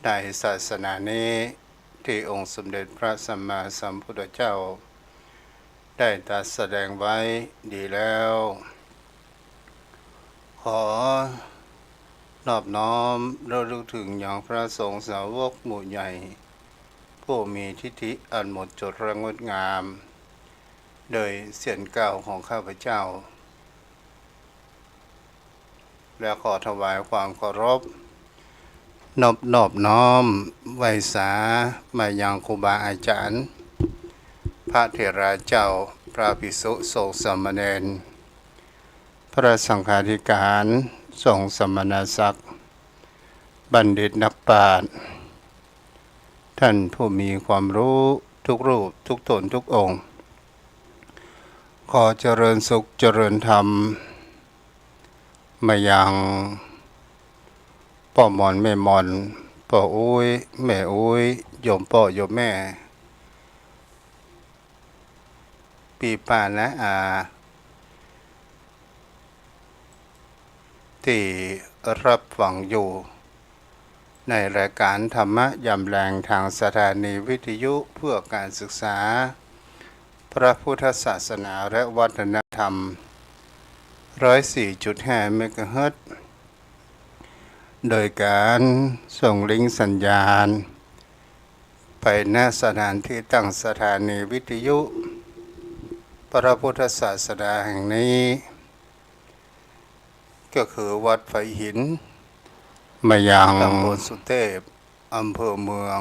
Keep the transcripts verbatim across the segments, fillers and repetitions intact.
ในศาสนานี้ ตี้องค์สมเด็จพระสัมมาสัมพุทธเจ้า ได้ตรัสแสดงไว้ดีแล้ว ขอนอบน้อมระลึกถึงยังพระสงฆ์สาวกหมู่ใหญ่ ผู้มีทิฏฐิอันหมดจดและงดงาม โดยเสียงกล่าวของข้าพเจ้า และขอถวายความเคารพ นบนอบน้อมไหว้สามายังครูบาอาจารย์ พระเถราเจ้า พระภิกษุสงฆ์สามเณร พระสังฆาธิการ ทรงสมณศักดิ์ บัณฑิตนักปราชญ์ ท่านผู้มีความรู้ทุกรูปทุกตนทุกองค์ ขอเจริญสุขเจริญธรรม มายังป้อหม่อนแม่หม่อน ป้ออุ๊ย แม่อุ๊ย โยมป้อโยมแม่ ปี้ป้าน้าอา ตี้รับฟังอยู่ ในรายการธรรมะยามแลงตางสถานีวิทยุเพื่อการศึกษาพระพุทธศาสนาและวัฒนธรรม ร้อยสี่จุดห้าเมกะเฮิรตซ์ โดยการส่งลิงก์สัญญาณ ไป ณ สถานที่ตั้งสถานีวิทยุพระพุทธศาสนาแห่งนี้ ก็คือวัดไผ่หิน มายังตำบลสุเทพ อำเภอเมือง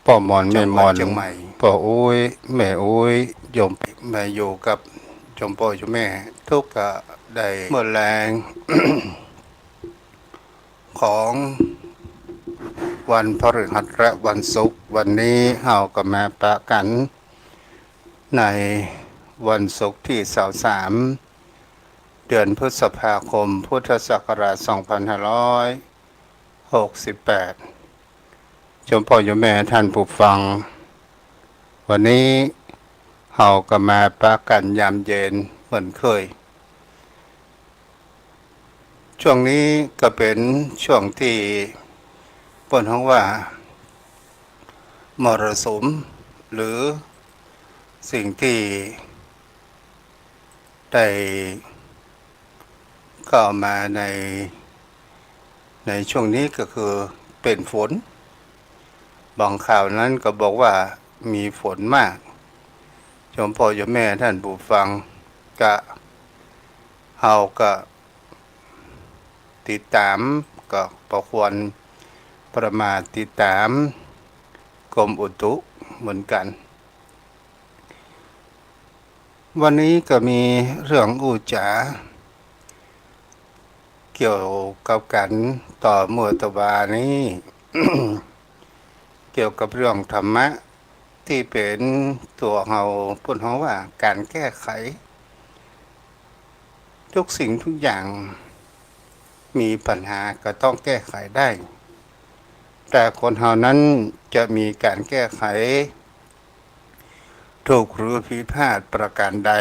ป้อหม่อนแม่หม่อน จังหวัดเชียงใหม่ ป้ออุ๊ย แม่อุ๊ย โยม มาอยู่กับโยมป้อโยมแม่ ทุกกะได้เมื่อแลง ของวันพฤหัสและวันศุกร์ วันนี้เฮาก็มาปะกั๋นในวันศุกร์ตี้ซาวสาม เดือนพฤษภาคม พุทธศักราชสองพันห้าร้อยหกสิบแปด โยมป้อโยมแม่ท่านผู้ฟัง วันนี้เฮาก็มาปะกั๋นยามเย็นเหมือนเคย ช่วงนี้ก็เป๋นช่วงตี้เปิ้นฮ้องว่า มรสุม หรือสิ่งตี้ได้เข้ามาใน ในช่วงนี้ก็คือเป๋นฝน บางข่าวนั้นก็บอกว่ามีฝนมาก โยมป้อโยมแม่ท่านผู้ฟัง กะ เฮาก็ติดต๋าม ก็บ่ควรประมาท ติดต๋ามกรมอุตุเหมือนกั๋น วันนี้ก็มีเรื่องอู้จ๋า เกี่ยวกับกั๋นต่อเมื่อตะวานี้ เกี่ยวกับเรื่องธรรมะตี้เป๋นตั๋วเฮา เปิ้นฮ้องว่าก๋านแก้ไข ทุกสิ่งทุกอย่างมีปัญหาก็ต้องแก้ไขได้ แต่คนเฮานั้นจะมีก๋านแก้ไข ถูกหรือผิดพลาดประการใด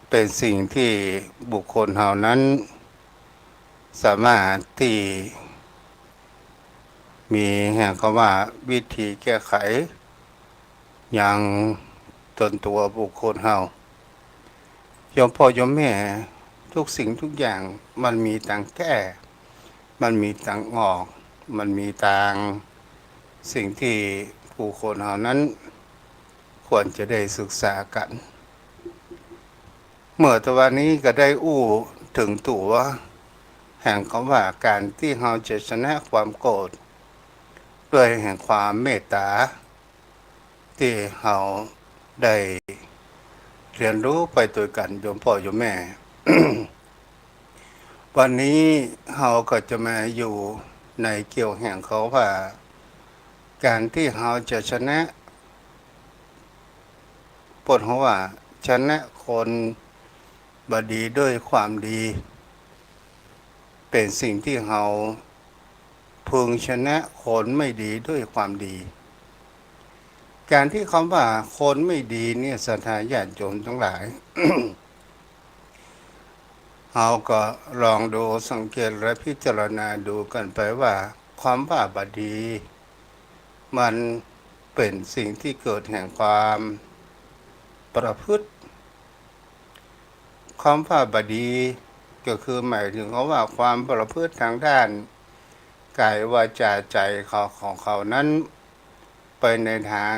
เป๋นสิ่งตี้บุคคลเฮานั้น สามารถตี้มีแห่งกำว่าวิธีแก้ไข ยังต๋นตั๋วบุคคลเฮา โยมป้อโยมแม่ ทุกสิ่งทุกอย่างมันมีตางแก้ มันมีตางออก มันมีตางสิ่งตี้บุคคลเฮานั้นควรจะได้ศึกษากั๋น เมื่อตะวานี้ก็ได้อู้เถิงตั๋วแห่งกำว่าก๋านตี้เฮาจะชนะความโกรธด้วยแห่งความเมตต๋า ตี้เฮาได้เฮียนฮู้ไปตวยกั๋น โยมป้อโยมแม่ วันนี้เฮาก็จะมาอยู่ในเกี่ยวแห่งกำว่า ก๋านตี้เฮาจะชนะ เปิ้นฮ้องว่าชนะคนบ่ดีด้วยความดี เป๋นสิ่งตี้เฮาพึงชนะคนไม่ดีด้วยความดี ก๋านตี้กำว่าคนไม่ดีเนี่ย ศรัทธาญาติโยมตังหลาย เฮาก็ลองดูสังเกตและพิจารณาดูกั๋นไปว่า ความว่าบ่ดี มันเป๋นสิ่งตี้เกิดแห่งความประพฤติ ความว่าบ่ดีก็คือหมายเถิงคำว่าความประพฤติตางด้านก๋าย วาจ๋า ใจ๋ของ ของเขานั้น ไปในตาง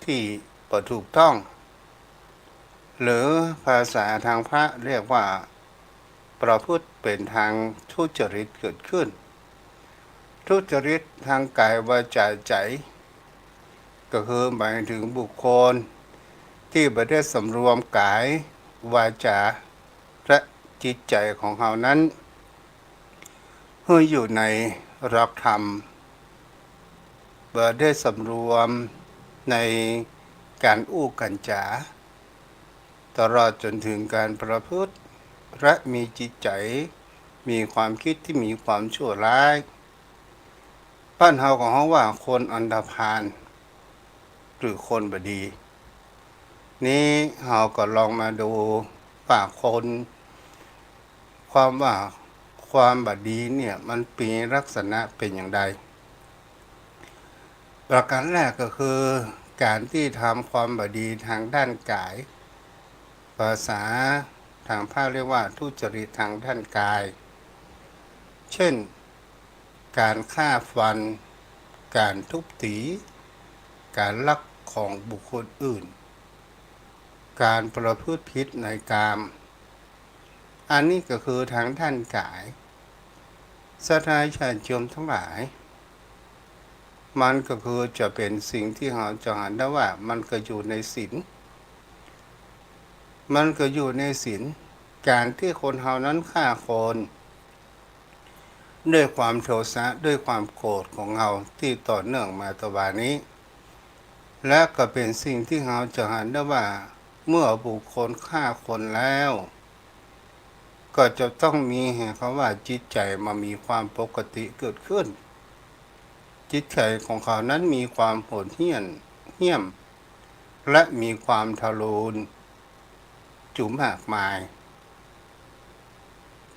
ตี้บ่ถูกต้อง หรือภาษาตางพระเรียกว่าประพฤติเป๋นตางทุจริตเกิดขึ้น ทุจริตตางก๋าย วาจ๋า ใจ๋ ก็คือหมายเถิงบุคคลตี้บ่ได้สำรวมก๋าย วาจ๋า และจิตใจ๋ของเฮานั้น หื้ออยู่ในหลักธรรม บ่ได้สำรวมในก๋านอู้ก๋านจ๋า ตลอดจ๋นเถิงก๋านประพฤติ และมีจิตใจ๋ มีความกึ๊ดตี้มีความชั่วร้าย บ้านเฮาก็ฮ้องว่าคนอันธพาล หรือคนบ่ดี นี้เฮาก็ลองมาดูว่าคน ความว่าความบ่ดีเนี่ยมันมีลักษณะเป๋นอย่างใด ประการแรกก็คือก๋านตี้ทำความบ่ดีตางด้านก๋าย ภาษาตางพระเรียกว่าทุจริตตางด้านก๋าย เช่น ก๋านฆ่าฟัน ก๋านทุบตี๋ ก๋านลักของบุคคลอื่น ก๋านประพฤติผิดในกาม อันนี้ก็คือตางด้านก๋าย ศรัทธาญาติโยมตังหลาย มันก็คือจะเป๋นสิ่งตี้เฮาจะหันได้ว่ามันก็อยู่ในศีล มันก็อยู่ในศีล ก๋านตี้คนเฮานั้นฆ่าคน ด้วยความโทสะ ด้วยความโกรธของเฮาตี้ต่อเนื่องมาตะวานี้ และก็เป๋นสิ่งตี้เฮาจะหันได้ว่า เมื่อบุคคลฆ่าคนแล้ว ก็จะต้องมีแห่งคำว่าจิตใจ๋บ่มีความปกติเกิดขึ้น จิตใจ๋ของเขานั้นมีความโหดเหี้ยม เหี้ยม และมีความทะโลน จุมากมาย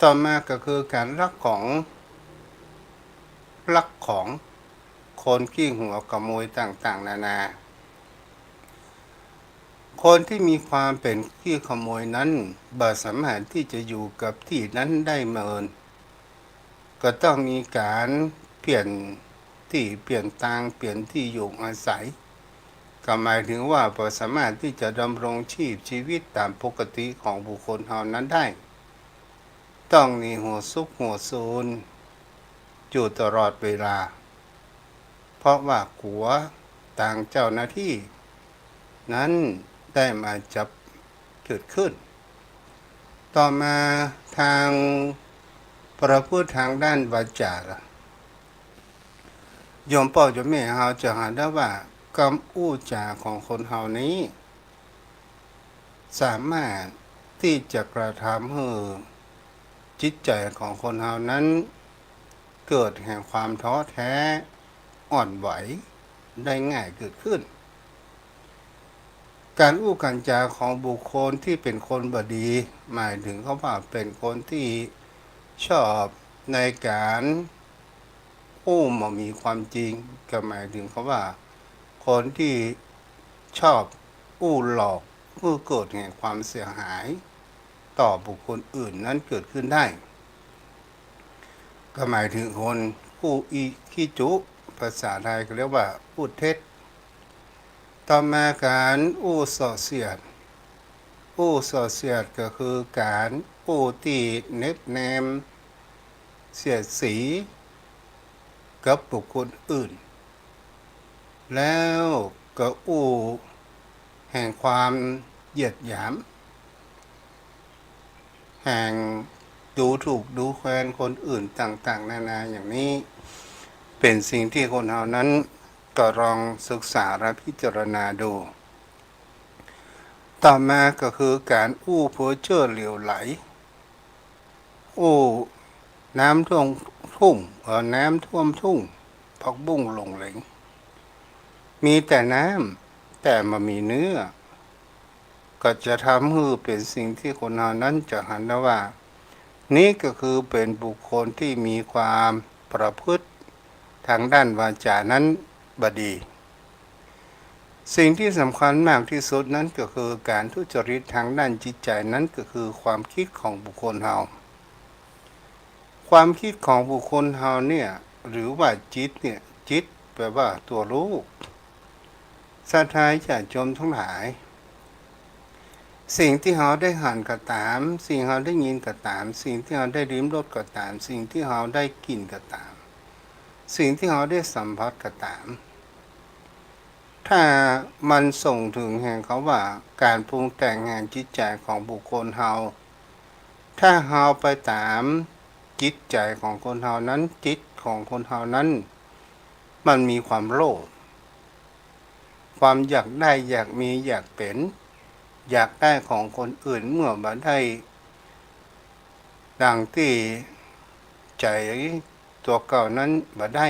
ต่อมาก็คือก๋านลักของ ลักของ คนขี้หัวขโมยต่างๆ นานา คนตี้มีความเป๋นขี้ขโมยนั้น บ่สามารถตี้จะอยู่กับตี้นั้นได้เมิน ก็ต้องมีก๋านเปลี่ยนตี้เปลี่ยนตาง เปลี่ยนตี้อยู่อาศัย ก็หมายเถิงว่าบ่สามารถตี้จะดำรงชีพชีวิตต๋ามปกติของบุคคลเฮานั้นได้ ต้องหนีหัวซุกหัวซูนอยู่ตลอดเวลา เพราะว่ากั๋วตางเจ้าหน้าตี้นั้นได้มาจับเกิดขึ้น ต่อมาตางประพฤติตางด้านวาจ๋าล่ะ โยมป้อโยมแม่เฮาจะหันได้ว่ากำอู้จ๋าของคนเฮานี้ สามารถตี้จะกระทำหื้อจิตใจ๋ของคนเฮานั้น เกิดแห่งความท้อแท้อ่อนไหวได้ง่ายเกิดขึ้น ก๋านอู้ก๋านจ๋าของบุคคลตี้เป๋นคนบ่ดี หมายเถิงคำว่าเป๋นคนตี้ชอบในก๋านอู้บ่มีความจริง ก็หมายเถิงคำว่าคนตี้ชอบอู้หลอก หื้อเกิดแห่งความเสียหายต่อบุคคลอื่นนั้นเกิดขึ้นได้ ก็หมายเถิงคนอู้อี้ขี้จุ ภาษาไทยก็เรียกว่าอู้เท็จ ต่อมาก๋านอู้ส่อเสียด อู้ส่อเสียดก็คือก๋านอู้ตี้เน็บแนม เสียดสีกับบุคคลอื่น แล้วก็อู้แห่งความเหยียดหยาม แห่งดูถูกดูแคลนคนอื่นต่างๆ นานาอย่างนี้ เป๋นสิ่งตี้คนเฮานั้นก็ลองศึกษาและพิจารณาดู ต่อมาก็คือก๋านอู้เพ้อเจ้อเหลวไหล อู้น้ำท่วมทุ่ง เอ่อ น้ำท่วมทุ่ง ผักบุ้งหลงเหลง มีแต่น้ำแต่บ่มีเนื้อ ก็จะทำหื้อเป๋นสิ่งตี้คนเฮานั้นจะหันได้ว่า นี้ก็คือเป๋นบุคคลตี้มีความประพฤติ ทางด้านวาจานั้นบ่ดี สิ่งตี้สำคัญมากตี้สุดนั้นก็คือก๋านทุจริตทางด้านจิตใจ๋นั้นก็คือความกึ๊ดของบุคคลเฮา ความกึ๊ดของบุคคลเฮาเนี่ย หรือว่าจิตเนี่ย จิตแปลว่าตั๋วฮู้ ศรัทธาญาติโยมตังหลาย สิ่งตี้เฮาได้หันก็ต๋าม สิ่งเฮาได้ยินก็ต๋าม สิ่งตี้เฮาได้ลิ้มรสก็ต๋าม สิ่งตี้เฮาได้กลิ่นก็ต๋าม สิ่งตี้เฮาได้สัมผัสก็ต๋าม ถ้ามันส่งเถิงแห่งกำว่าก๋านปรุงแต่งแห่งจิตใจ๋ของบุคคลเฮา ถ้าเฮาไปต๋ามจิตใจ๋ของคนเฮานั้น จิตของคนเฮานั้น มันมีความโลภ ความอยากได้ อยากมี อยากเป๋น อยากได้ของคนอื่น เมื่อบ่ได้ดังตี้ใจ๋ตั๋วเก่านั้นบ่ได้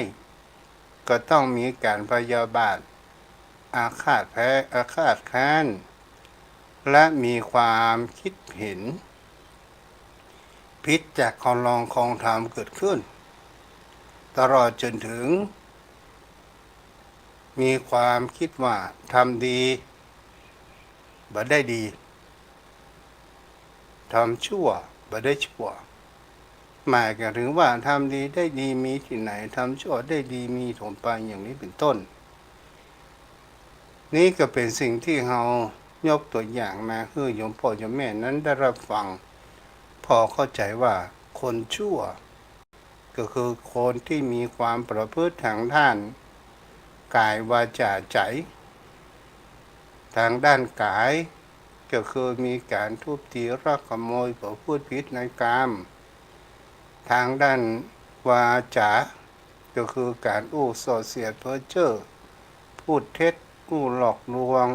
ก็ต้องมีก๋านพยาบาท อาฆาตแพ้ อาฆาตแค้น และมีความกึ๊ดเห็น ผิดจากคันลองคองธรรมเกิดขึ้น ตลอดจ๋นเถิง มีความกึ๊ดว่าทำดีบ่ได้ดี ทำชั่วบ่ได้ชั่ว หมายก็เถิงว่าทำดีได้ดีมีตี้ไหน ทำชั่วได้ดีมีถมไป อย่างนี้เป๋นต้น นี้ก็เป๋นสิ่งตี้เฮายกตั๋วอย่างมาหื้อโยมป้อโยมแม่นั้นได้ฮับฟัง ผ่อเข้าใจ๋ว่าคนชั่ว ก็คือคนตี้มีความประพฤติทางด้านก๋าย วาจา ใจ๋ ทางด้านก๋าย ก็คือมีก๋านทุบตี ลักขโมย ประพฤติผิดในกาม ทางด้านวาจา ก็คือก๋านอู้ส่อเสียดเพ้อเจ้อ พูดเท็จ อู้หลอกลวง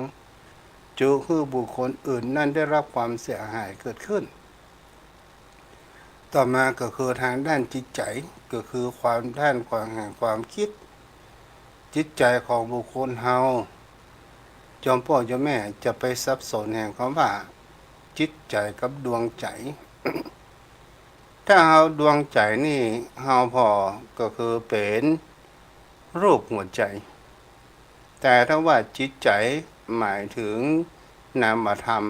จุหื้อบุคคลอื่นนั้นได้ฮับความเสียหายเกิดขึ้น ต่อมาก็คือทางด้านจิตใจ๋ ก็คือความด้านความแห่งความกึ๊ด จิตใจ๋ของบุคคลเฮา โยมป้อโยมแม่จะไปสับสนแห่งกำว่าจิตใจ๋กับดวงใจ๋ ถ้าเฮาดวงใจ๋นี่เฮาผ่อก็คือเป๋นรูปหัวใจ๋ แต่ถ้าว่าจิตใจ๋หมายเถิงนามธรรม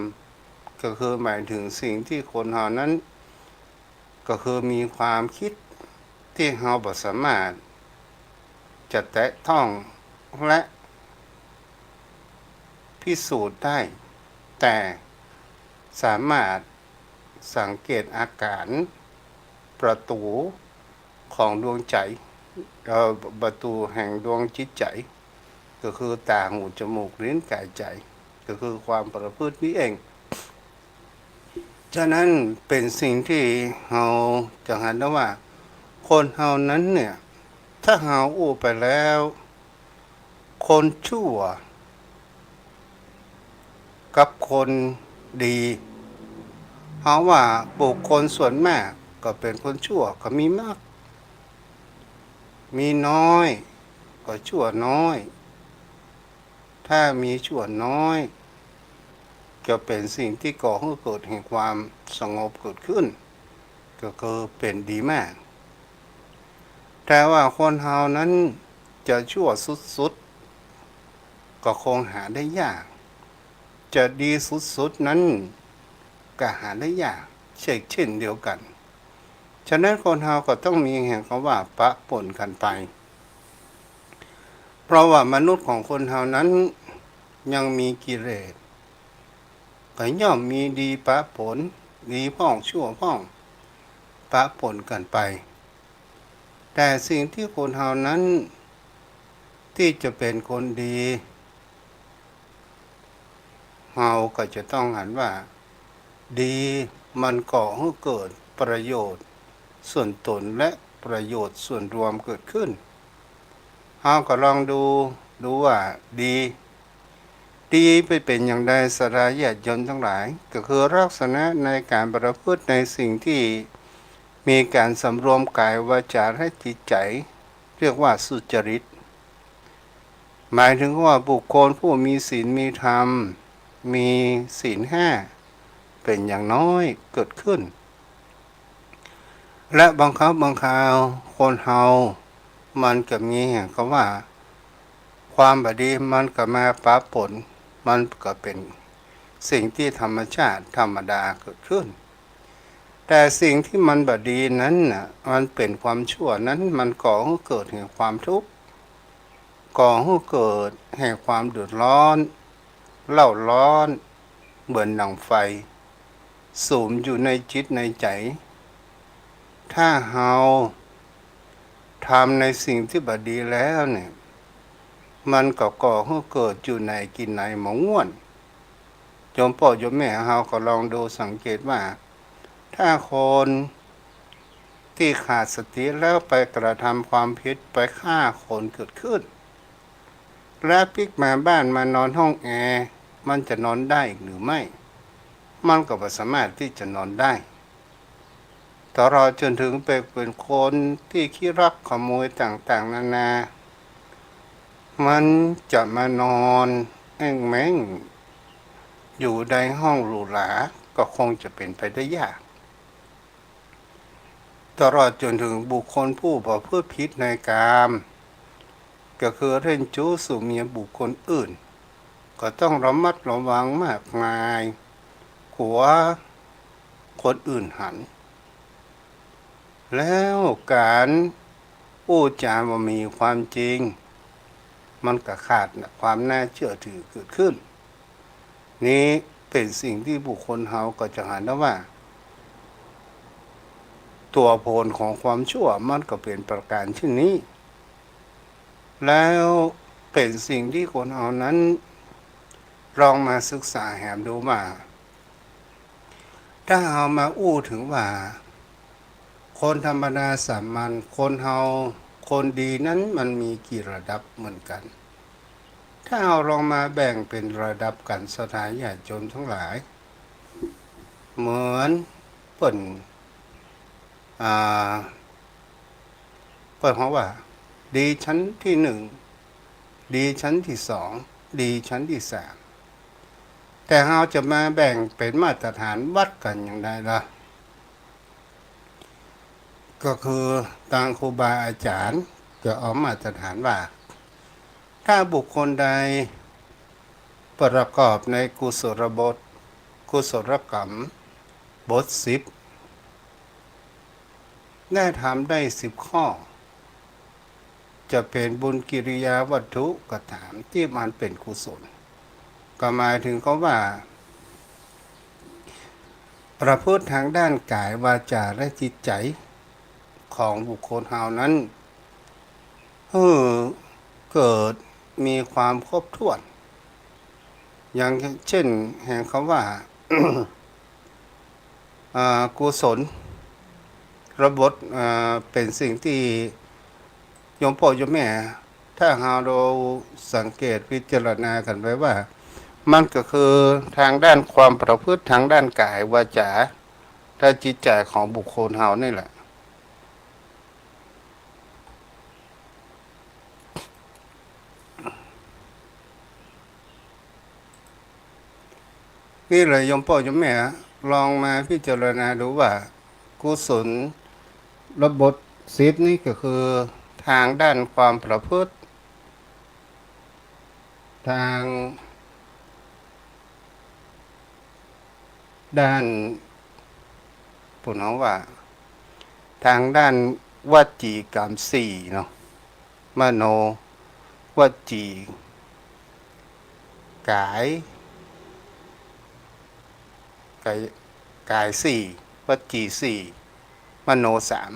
ก็คือหมายเถิงสิ่งตี้คนเฮานั้น ก็คือมีความกึ๊ดตี้เฮาบ่สามารถจะแตะต้องและพิสูจน์ได้ แต่สามารถสังเกตอาก๋านประตู๋ของดวงใจ๋ เอ่อ ประตู๋แห่งดวงจิตใจ๋ ก็คือต๋า หู จมูก ลิ้น ก๋าย ใจ๋ ก็คือความประพฤตินี้เอง ฉะนั้นเป๋นสิ่งตี้เฮาจะหันได้ว่า คนเฮานั้นเนี่ย ถ้าเฮาอู้ไปแล้ว คนชั่วกับคนดี เฮาว่าบุคคลส่วนมากก็เป๋นคนชั่วก็มีมาก มีน้อยก็ชั่วน้อย ถ้ามีชั่วน้อย ก็เป๋นสิ่งตี้ก่อหื้อเกิดแห่งความสงบเกิดขึ้น ก็คือเป๋นดีมาก แต่ว่าคนเฮานั้นจะชั่วสุดๆ ก็คงหาได้ยาก จะดีสุดๆ นั้นก็หาได้ยาก เช่น เช่นเดียวกั๋น ฉะนั้นคนเฮาก็ต้องมีแห่งกำว่าปะปนกั๋นไป เพราะว่ามนุษย์ของคนเฮานั้นยังมีกิเลส ก็ย่อมมีดีปะปน ดีพ่องชั่วพ่อง ปะปนกั๋นไป แต่สิ่งตี้คนเฮานั้นตี้จะเป๋นคนดี เฮาก็จะต้องหันว่า ดีมันก่อหื้อเกิดประโยชน์ส่วนตนและประโยชน์ส่วนรวมเกิดขึ้น เฮาก็ลองดู ดูว่าดี ดีไปเป๋นอย่างใด ศรัทธาญาติโยมตังหลาย ก็คือลักษณะในก๋านประพฤติในสิ่งตี้มีก๋านสำรวมก๋าย วาจา และจิตใจ๋ เรียกว่าสุจริต หมายเถิงว่าบุคคลผู้มีศีลมีธรรม มีศีลห้าเป๋นอย่างน้อยเกิดขึ้น และบางครั้งบางคราวคนเฮา มันก็มีแห่งกำว่า ความบ่ดีมันก็มาปะปน มันก็เป๋นสิ่งตี้ธรรมชาติธรรมดาเกิดขึ้น แต่สิ่งตี้มันบ่ดีนั้นน่ะ มันเป๋นความชั่วนั้น มันก่อหื้อเกิดแห่งความทุกข์ ก่อหื้อเกิดแห่งความเดือดร้อน เร่าร้อน เหมือนดั่งไฟ สุมอยู่ในจิตในใจ๋ ถ้าเฮาทำในสิ่งตี้บ่ดีแล้วเนี่ย มันก็ก่อหื้อเกิดอยู่ในกิ๋นในบ่ม่วน โยมป้อโยมแม่เฮาก็ลองดูสังเกตว่า ถ้าคนตี้ขาดสติแล้วไปกระทำความผิด ไปฆ่าคนเกิดขึ้น แล้วปิ๊กมาบ้านมานอนห้องแอร์ มันจะนอนได้หรือไม่ มันก็บ่สามารถตี้จะนอนได้ ตลอดจนถึงไปเป๋นคนตี้ขี้ลักขโมยต่างๆ นานา มันจะมานอนแอ้งแม้งอยู่ในห้องหรูหรา ก็คงจะเป๋นไปได้ยาก ตลอดจนถึงบุคคลผู้ประพฤติผิดในกาม ก็คือเล่นจู๊สู่เมียบุคคลอื่น ก็ต้องระมัดระวังมากมาย กั๋วคนอื่นหัน แล้วก๋านอู้จ๋าบ่มีความจริง มันก็ขาดความน่าเจื้อถือเกิดขึ้น นี้เป๋นสิ่งตี้บุคคลเฮาก็จะหันได้ว่า ตั๋วผลของความชั่วมันก็เป๋นประก๋านเช่นนี้ แล้วเป๋นสิ่งตี้คนเฮานั้น ลองมาศึกษาแหมดูว่า ถ้าเฮามาอู้เถิงว่า คนธรรมดาสามัญ คนเฮา คนดีนั้นมันมีกี่ระดับเหมือนกั๋น ถ้าเฮาลองมาแบ่งเป๋นระดับกั๋น ศรัทธาญาติโยมตังหลาย เหมือนเปิ้น อ่า เปิ้นฮ้องว่า ดีชั้นตี้หนึ่ง ดีชั้นตี้สอง ดีชั้นตี้สาม แต่เฮาจะมาแบ่งเป๋นมาตรฐานวัดกั๋นอย่างใดล่ะ ก็คือตางครูบาอาจ๋ารย์ก็เอามาตรฐานว่า ถ้าบุคคลใดประกอบในกุศลบท กุศลกรรม บทสิบ ได้ทำได้สิบข้อ จะเป๋นบุญกิริยาวัตถุก็ต๋ามตี้มันเป๋นกุศล ก็หมายเถิงกำว่า ประพฤติตางด้านก๋าย วาจ๋า และจิตใจ๋ของบุคคลเฮานั้น หื้อเกิดมีความครบถ้วน อย่างเช่น แหมกำว่า อ่า กุศลบท อ่า เป๋นสิ่งตี้โยมป้อโยมแม่ ถ้าเฮาสังเกตพิจารณากั๋นไปว่า มันก็คือตางด้านความประพฤติตางด้านก๋าย วาจ๋า และจิตใจ๋ของบุคคลเฮานี่แหละ นี่แหละโยมป้อโยมแม่ ลองมาพิจารณาดูว่า กุศลบทสิบนี้ก็คือตางด้านความประพฤติ ตางด้าน เปิ้นฮ้องว่า ตางด้านวจีกรรมสี่เนาะ มโน วจี ก๋าย ก๋าย ก๋ายสี่ วจีสี่ มโนสาม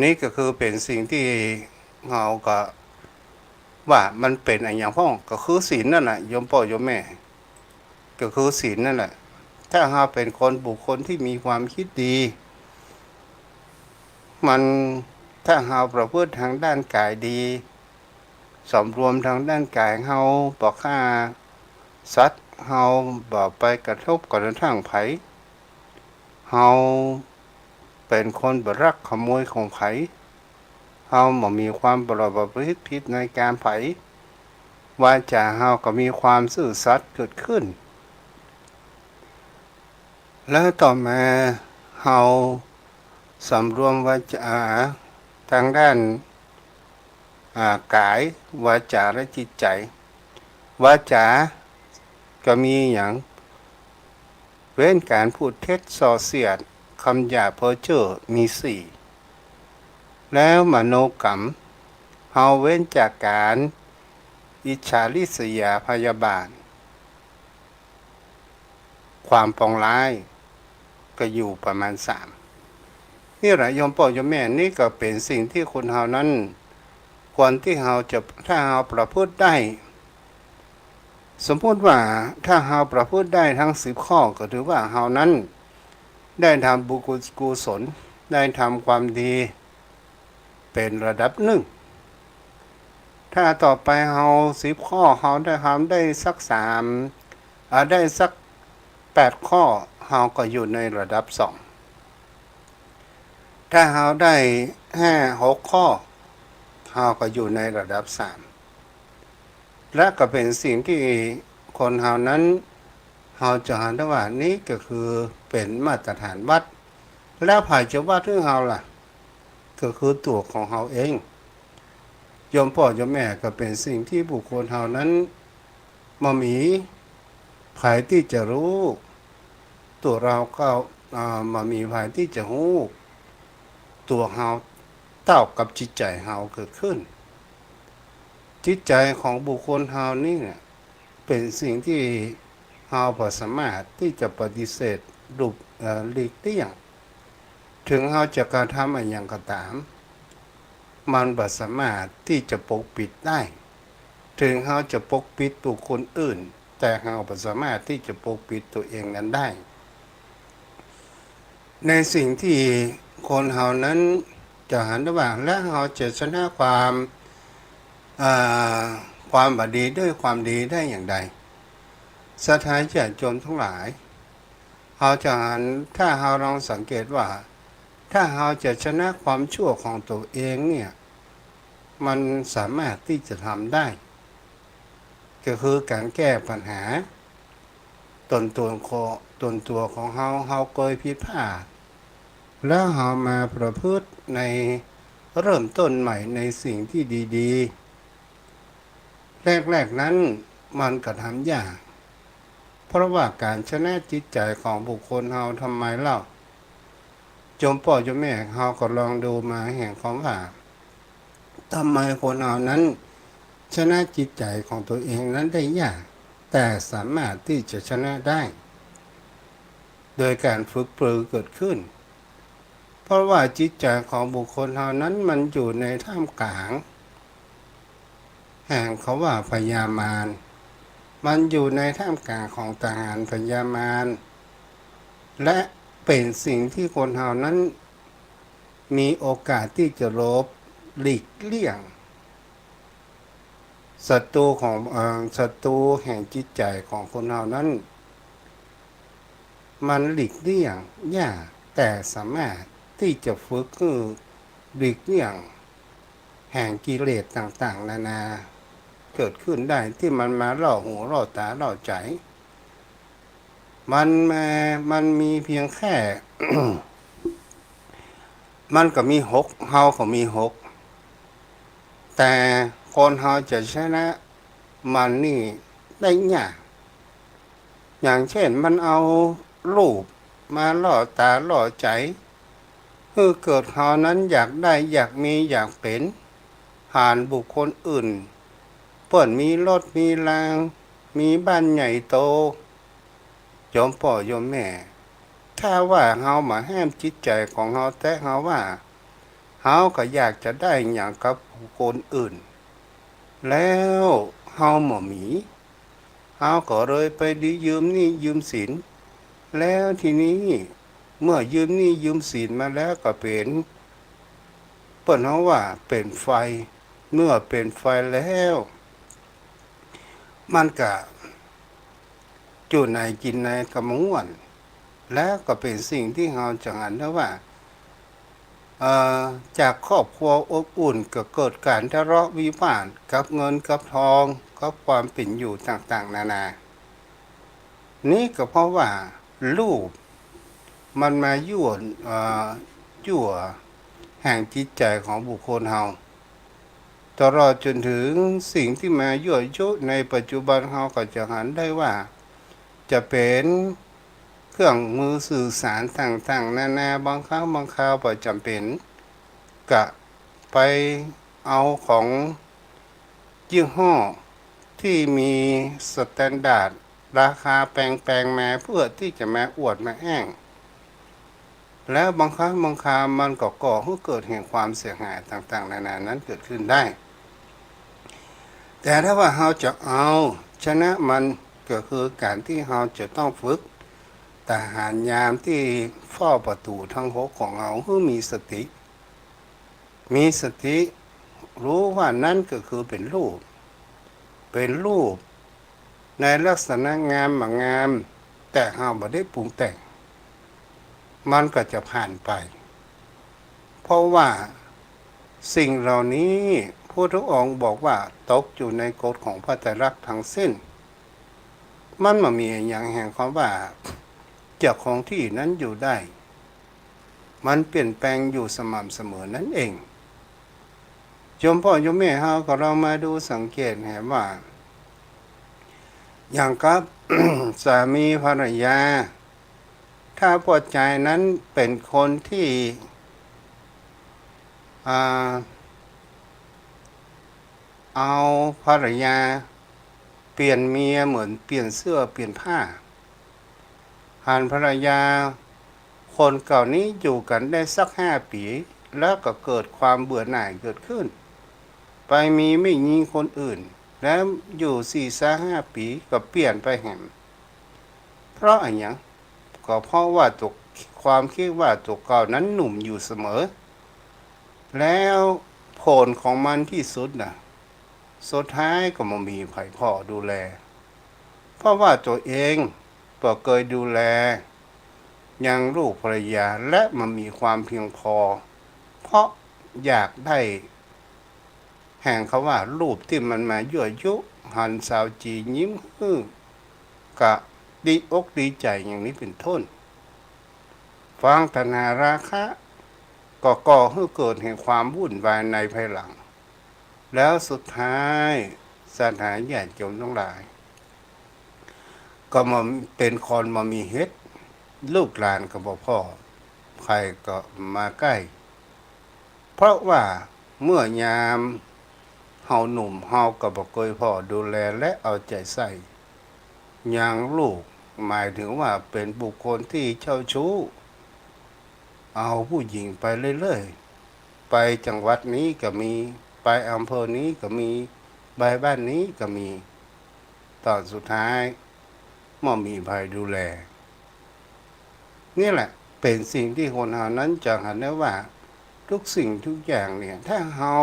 นี้ก็คือเป๋นสิ่งตี้เฮาก็ว่ามันเป๋นอะหยังพ่อง ก็คือศีลนั่นแหละโยมป้อโยมแม่ ก็คือศีลนั่นแหละ ถ้าเฮาเป๋นคนบุคคลตี้มีความคิดดี มัน ถ้าเฮาประพฤติตางด้านก๋ายดี สำรวมตางด้านก๋าย เฮาบ่ฆ่าสัตว์ เฮาบ่ไปกระทบกระทั่งใผ เฮาเป๋นคนบ่ลักขโมยของใผ เฮาบ่มีความประพฤติผิดในกามใผ วาจ๋าเฮาก็มีความซื่อสัตย์เกิดขึ้น แล้วต่อมาเฮาสำรวมวาจ๋าตางด้าน อ่า ก๋าย วาจ๋า และจิตใจ๋ วาจ๋าก็มีหยัง เว้นก๋านพูดเท็จส่อเสียด กำหยาบเพ้อเจ้อ มีสี่ แล้วมโนกรรม เฮาเว้นจากก๋านอิจฉาริษยาพยาบาท ความปองร้าย ก็อยู่ประมาณสาม นี่แหละโยมป้อโยมแม่ นี่ก็เป๋นสิ่งตี้คนเฮานั้น ควรตี้เฮาจะ ถ้าเฮาประพฤติได้ สมมุติว่าถ้าเฮาประพฤติได้ตึงสิบข้อ ก็ถือว่าเฮานั้นได้ทำบุญกุศล ได้ทำความดีเป๋นระดับนึ่ง ถ้าต่อไปเฮาสิบข้อ เฮาได้ทำได้สักสาม อ่า ได้สักแปดข้อ เฮาก็อยู่ในระดับสอง ถ้าเฮาได้ห้าหกข้อ เฮาก็อยู่ในระดับสาม และก็เป๋นสิ่งตี้คนเฮานั้น เฮาจะหันได้ว่านี่ก็คือเป๋นมาตรฐานวัด แล้วใผจะวัดหื้อเฮาล่ะ ก็คือตั๋วของเฮาเอง โยมป้อโยมแม่ ก็เป๋นสิ่งตี้บุคคลเฮานั้นบ่มีใผตี้จะฮู้ ตั๋วเฮาก็ อ่า บ่มีใผตี้จะฮู้ตั๋วเฮาเต้ากับจิตใจ๋เฮาเกิดขึ้น จิตใจ๋ของบุคคลเฮานี่เนี่ย เป๋นสิ่งตี้เฮาบ่สามารถตี้จะปฏิเสธ หลบ เอ่อ หลีกเลี่ยง ถึงเฮาจะกระทำอะหยังก็ต๋าม มันบ่สามารถตี้จะปกปิดได้ ถึงเฮาจะปกปิดบุคคลอื่น แต่เฮาบ่สามารถตี้จะปกปิดตั๋วเองนั้นได้ ในสิ่งตี้คนเฮานั้นจะหันได้ว่า แล้วเฮาจะชนะความ อ่า ความบ่ดีด้วยความดีได้อย่างใด ศรัทธาญาติโยมทั้งหลาย เฮาจะหัน ถ้าเฮาลองสังเกตว่า ถ้าเฮาจะชนะความชั่วของตั๋วเองเนี่ย มันสามารถตี้จะทำได้ ก็คือก๋านแก้ปัญหา ต๋นตั๋วของ ต๋นตั๋วของเฮา เฮาเกยผิดพลาด แล้วเฮามาประพฤติใน เริ่มต้นใหม่ในสิ่งตี้ดีๆ แรกๆ นั้นมันก็ทำยาก เพราะว่าก๋านชนะจิตใจ๋ของบุคคลเฮา ทำไมเล่า โยมป้อโยมแม่ เฮาก็ลองดูมาแหมความว่า ทำไมคนเฮานั้นชนะจิตใจ๋ของตั๋วเองนั้นได้ยาก แต่สามารถตี้จะชนะได้ โดยก๋านฝึกปรือเกิดขึ้น เพราะว่าจิตใจ๋ของบุคคลเฮานั้นมันอยู่ในท่ามกลาง แหมเขาว่าพญามาร มันอยู่ในท่ามกลางของทหารพญามาร และเป๋นสิ่งตี้คนเฮานั้นมีโอกาสตี้จะหลบหลีกเลี่ยง ศัตรูของ เอ่อ ศัตรูแห่งจิตใจ๋ของคนเฮานั้น มันหลีกเลี่ยงยาก แต่สามารถตี้จะฝึกหื้อหลีกเลี่ยง แห่งกิเลสต่างๆ นานา เกิดขึ้นได้ ตี้มันมาล่อหูล่อต๋าล่อใจ๋ มันมา มันมีเพียงแค่ มันก็มีหก เฮาก็มีหก แต่คนเฮาจะชนะมันนี่ได้ยาก อย่างเช่น มันเอารูปมาล่อต๋าล่อใจ๋ หื้อเกิดเฮานั้นอยากได้ อยากมี อยากเป๋น หันบุคคลอื่น เปิ้นมีรถมีรา มีบ้านใหญ่โต โยมป้อโยมแม่ ถ้าว่าเฮาบ่ห้ามจิตใจ๋ของเฮาแต๊ เฮาว่า เฮาก็อยากจะได้หยังกับบุคคลอื่น แล้วเฮาบ่มี เฮาก็เลยไปยืมหนี้ยืมสิน แล้วทีนี้เมื่อยืมหนี้ยืมสินมาแล้วก็เป๋น เปิ้นฮ้องว่าเป๋นไฟ เมื่อเป๋นไฟแล้ว มันก็ จู๋ไหนกิ๋นไหนก็บ่ม่วน แล้วก็เป๋นสิ่งตี้เฮาจะหันได้ว่า เอ่อ จากครอบครัวอบอุ่นก็เกิดก๋านทะเลาะวิวาทกับเงินกับทอง กับความเป๋นอยู่ต่างๆ นานา นี่ก็เพราะว่ารูปมันมายั่ว เอ่อ ยั่วแห่งจิตใจ๋ของบุคคลเฮา ต ตลอดจ๋นเถิงสิ่งตี้มายั่วยุในปัจจุบัน เฮาก็จะหันได้ว่า จะเป๋นเครื่องมือสื่อสารต่างๆ นานา บางครั้งบางคราวบ่จ๋ำเป๋น ก็ไปเอาของยี่ห้อตี้มีสแตนดาร์ดราคาแปงๆ มาเปื้อตี้จะมาอวดมาแอ้ง แล้วบางครั้งบางคราวมันก็ก่อหื้อเกิดแห่งความเสียหายต่างๆ นานานั้นเกิดขึ้นได้ แต่ถ้าว่าเฮาจะเอาชนะมัน ก็คือก๋านตี้เฮาจะต้องฝึกทหารยามตี้เฝ้าประตู๋ตึงหกของเฮาหื้อมีสติ มีสติ ฮู้ว่านั้นก็คือเป๋นรูป เป๋นรูปในลักษณะงามบ่งาม แต่เฮาบ่ได้ปรุงแต่ง มันก็จะผ่านไป เพราะว่าสิ่งเหล่านี้พุทธองค์บอกว่าตกอยู่ในกฎของพระไตรลักษณ์ทั้งสิ้น มันบ่มีอะหยังแห่งความว่าจะคงที่นั้นอยู่ได้ มันเปลี่ยนแปลงอยู่สม่ำเสมอนั้นเอง โยมป้อโยมแม่เฮาก็ลองมาดูสังเกตแหมว่า อย่างกับ สามีภรรยา ถ้าป้อจายนั้นเป๋นคนตี้ อ่า เอาภรรยาเปลี่ยนเมียเหมือนเปลี่ยนเสื้อเปลี่ยนผ้า หันภรรยาคนเก่านี้อยู่กั๋นได้สักห้าปี๋ แล้วก็เกิดความเบื่อหน่ายเกิดขึ้น ไปมีแม่ญิงคนอื่น แล้วอยู่สี่ซะห้าปี๋ก็เปลี่ยนไปแหม เพราะอะหยัง ก็เพราะว่าตั๋ว ความกึ๊ดว่าตั๋วเก่านั้นหนุ่มอยู่เสมอ แล้วผลของมันตี้สุดน่ะ สุดท้ายก็บ่มีใผผ่อดูแล เพราะว่าตั๋วเองบ่เกยดูแลยังลูกภรรยา และบ่มีความเพียงพอ เพราะอยากได้ แห่งคำว่ารูปตี้มันมายั่วยุ หันสาวจี๋ยิ้มหื้อ ก็ดีอกดีใจ๋อย่างนี้เป๋นต้น ฝังตัณหาราคะ ก็ก่อหื้อเกิดแห่งความวุ่นวายในภายหลัง แล้วสุดท้ายศรัทธาญาติโยมตังหลาย ก็มาเป๋นคนบ่มีเฮ็ด ลูกหลานก็บ่ผ่อ ใผก็บ่มาใก้ เพราะว่าเมื่อยามเฮาหนุ่ม เฮาก็บ่เกยผ่อดูแลและเอาใจ๋ใส่ยังลูก หมายถึงว่าเป๋นบุคคลตี้เจ้าชู้ เอาผู้หญิงไปเรื่อยๆ ไปจังหวัดนี้ก็มี ไปอำเภอนี้ก็มี ไปบ้านนี้ก็มี ต๋อนสุดท้ายบ่มีใผดูแล นี่แหละเป๋นสิ่งตี้คนเฮานั้นจะหันได้ว่า ทุกสิ่งทุกอย่างเนี่ย ถ้าเฮา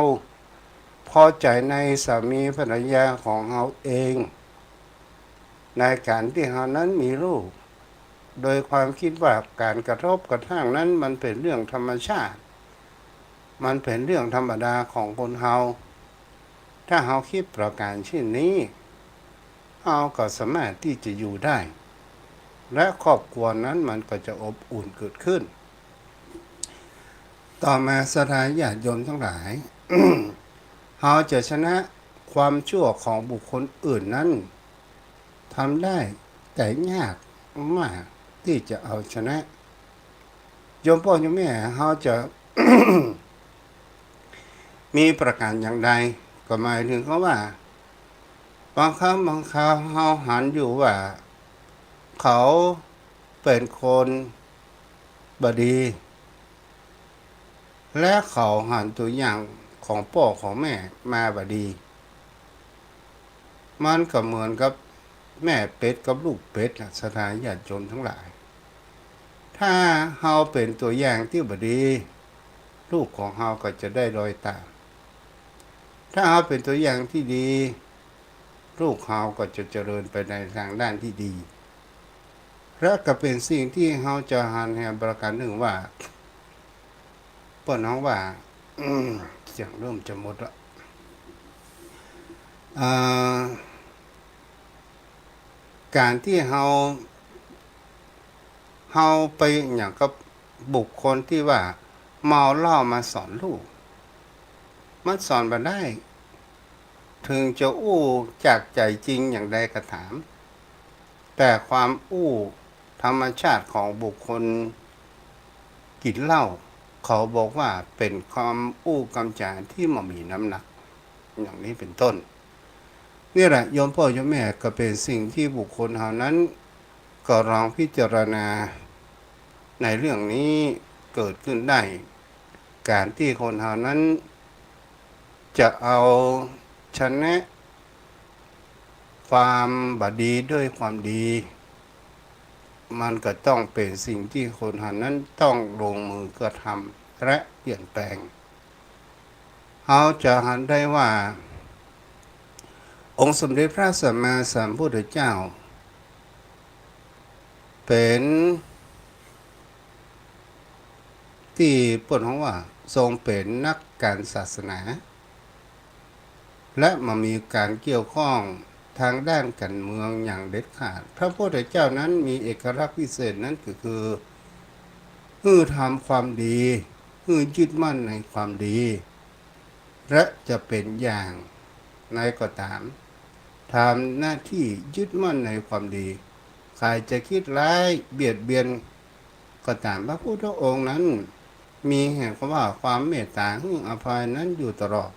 พอใจ๋ในสามีภรรยาของเฮาเอง ในก๋านตี้เฮานั้นมีลูก โดยความกึ๊ดว่าก๋านกระทบกระทั่งนั้นมันเป๋นเรื่องธรรมชาติ มันเป๋นเรื่องธรรมดาของคนเฮา ถ้าเฮากึ๊ดประก๋านเช่นนี้ เฮาก็สามารถตี้จะอยู่ได้ และครอบครัวนั้นมันก็จะอบอุ่นเกิดขึ้น ต่อมาศรัทธาญาติโยมตังหลาย เฮาจะชนะความชั่วของบุคคลอื่นนั้น ทำได้แต่ยากมากตี้จะเอาชนะ โยมป้อโยมแม่เฮาจะ มีประก๋านอย่างใด ก็หมายถึงคำว่า บางครั้งบางคราวเฮาหันอยู่ว่า เขาเป๋นคนบ่ดี และเขาหันตั๋วอย่างของป้อของแม่มาบ่ดี มันก็เหมือนกับแม่เป็ดกับลูกเป็ดน่ะ ศรัทธาญาติโยมตังหลาย ถ้าเฮาเป๋นตั๋วอย่างตี้บ่ดี ลูกของเฮาก็จะได้รอยต๋าม ถ้าเฮาเป๋นตั๋วอย่างตี้ดี ลูกเฮาก็จะเจริญไปในตางด้านตี้ดี และก็เป๋นสิ่งตี้เฮาจะหันแหมประก๋านนึ่งว่า เปิ้นฮ้องว่า เสียงเริ่มจะหมดละ อ่า ก๋านตี้เฮา เฮาไปอย่างกับบุคคลตี้ว่าเมาเหล้ามาสอนลูก มันสอนบ่ได้ เถิงจะอู้จากใจ๋จริงอย่างใดก็ต๋าม แต่ความอู้ธรรมชาติของบุคคลกิ๋นเหล้า เขาบอกว่าเป๋นความอู้กำจ๋าตี้บ่มีน้ำหนัก อย่างนี้เป๋นต้น นี่แหละโยมป้อโยมแม่ ก็เป๋นสิ่งตี้บุคคลเฮานั้น ก็ลองพิจารณาในเรื่องนี้เกิดขึ้นได้ ก๋านตี้คนเฮานั้นจะเอาชนะความบ่ดีด้วยความดี มันก็ต้องเป๋นสิ่งตี้คนเฮานั้นต้องลงมือกระทำและเปลี่ยนแปลง เฮาจะหันได้ว่า องค์สมเด็จพระสัมมาสัมพุทธเจ้า เป๋นตี้เปิ้นฮ้องว่าทรงเป๋นนักก๋านศาสนา และบ่มีก๋านเกี่ยวข้องทางด้านก๋านเมืองอย่างเด็ดขาด พระพุทธเจ้านั้นมีเอกลักษณ์พิเศษนั้นก็คือ หื้อทำความดี หื้อยึดมั่นในความดี และจะเป๋นอย่างใดก็ต๋าม ทำหน้าตี้ยึดมั่นในความดี ใผจะกึ๊ดร้ายเบียดเบียนก็ต๋าม พระพุทธองค์นั้นมีแห่งคำว่าความเมตต๋าหื้ออภัยนั้นอยู่ตลอด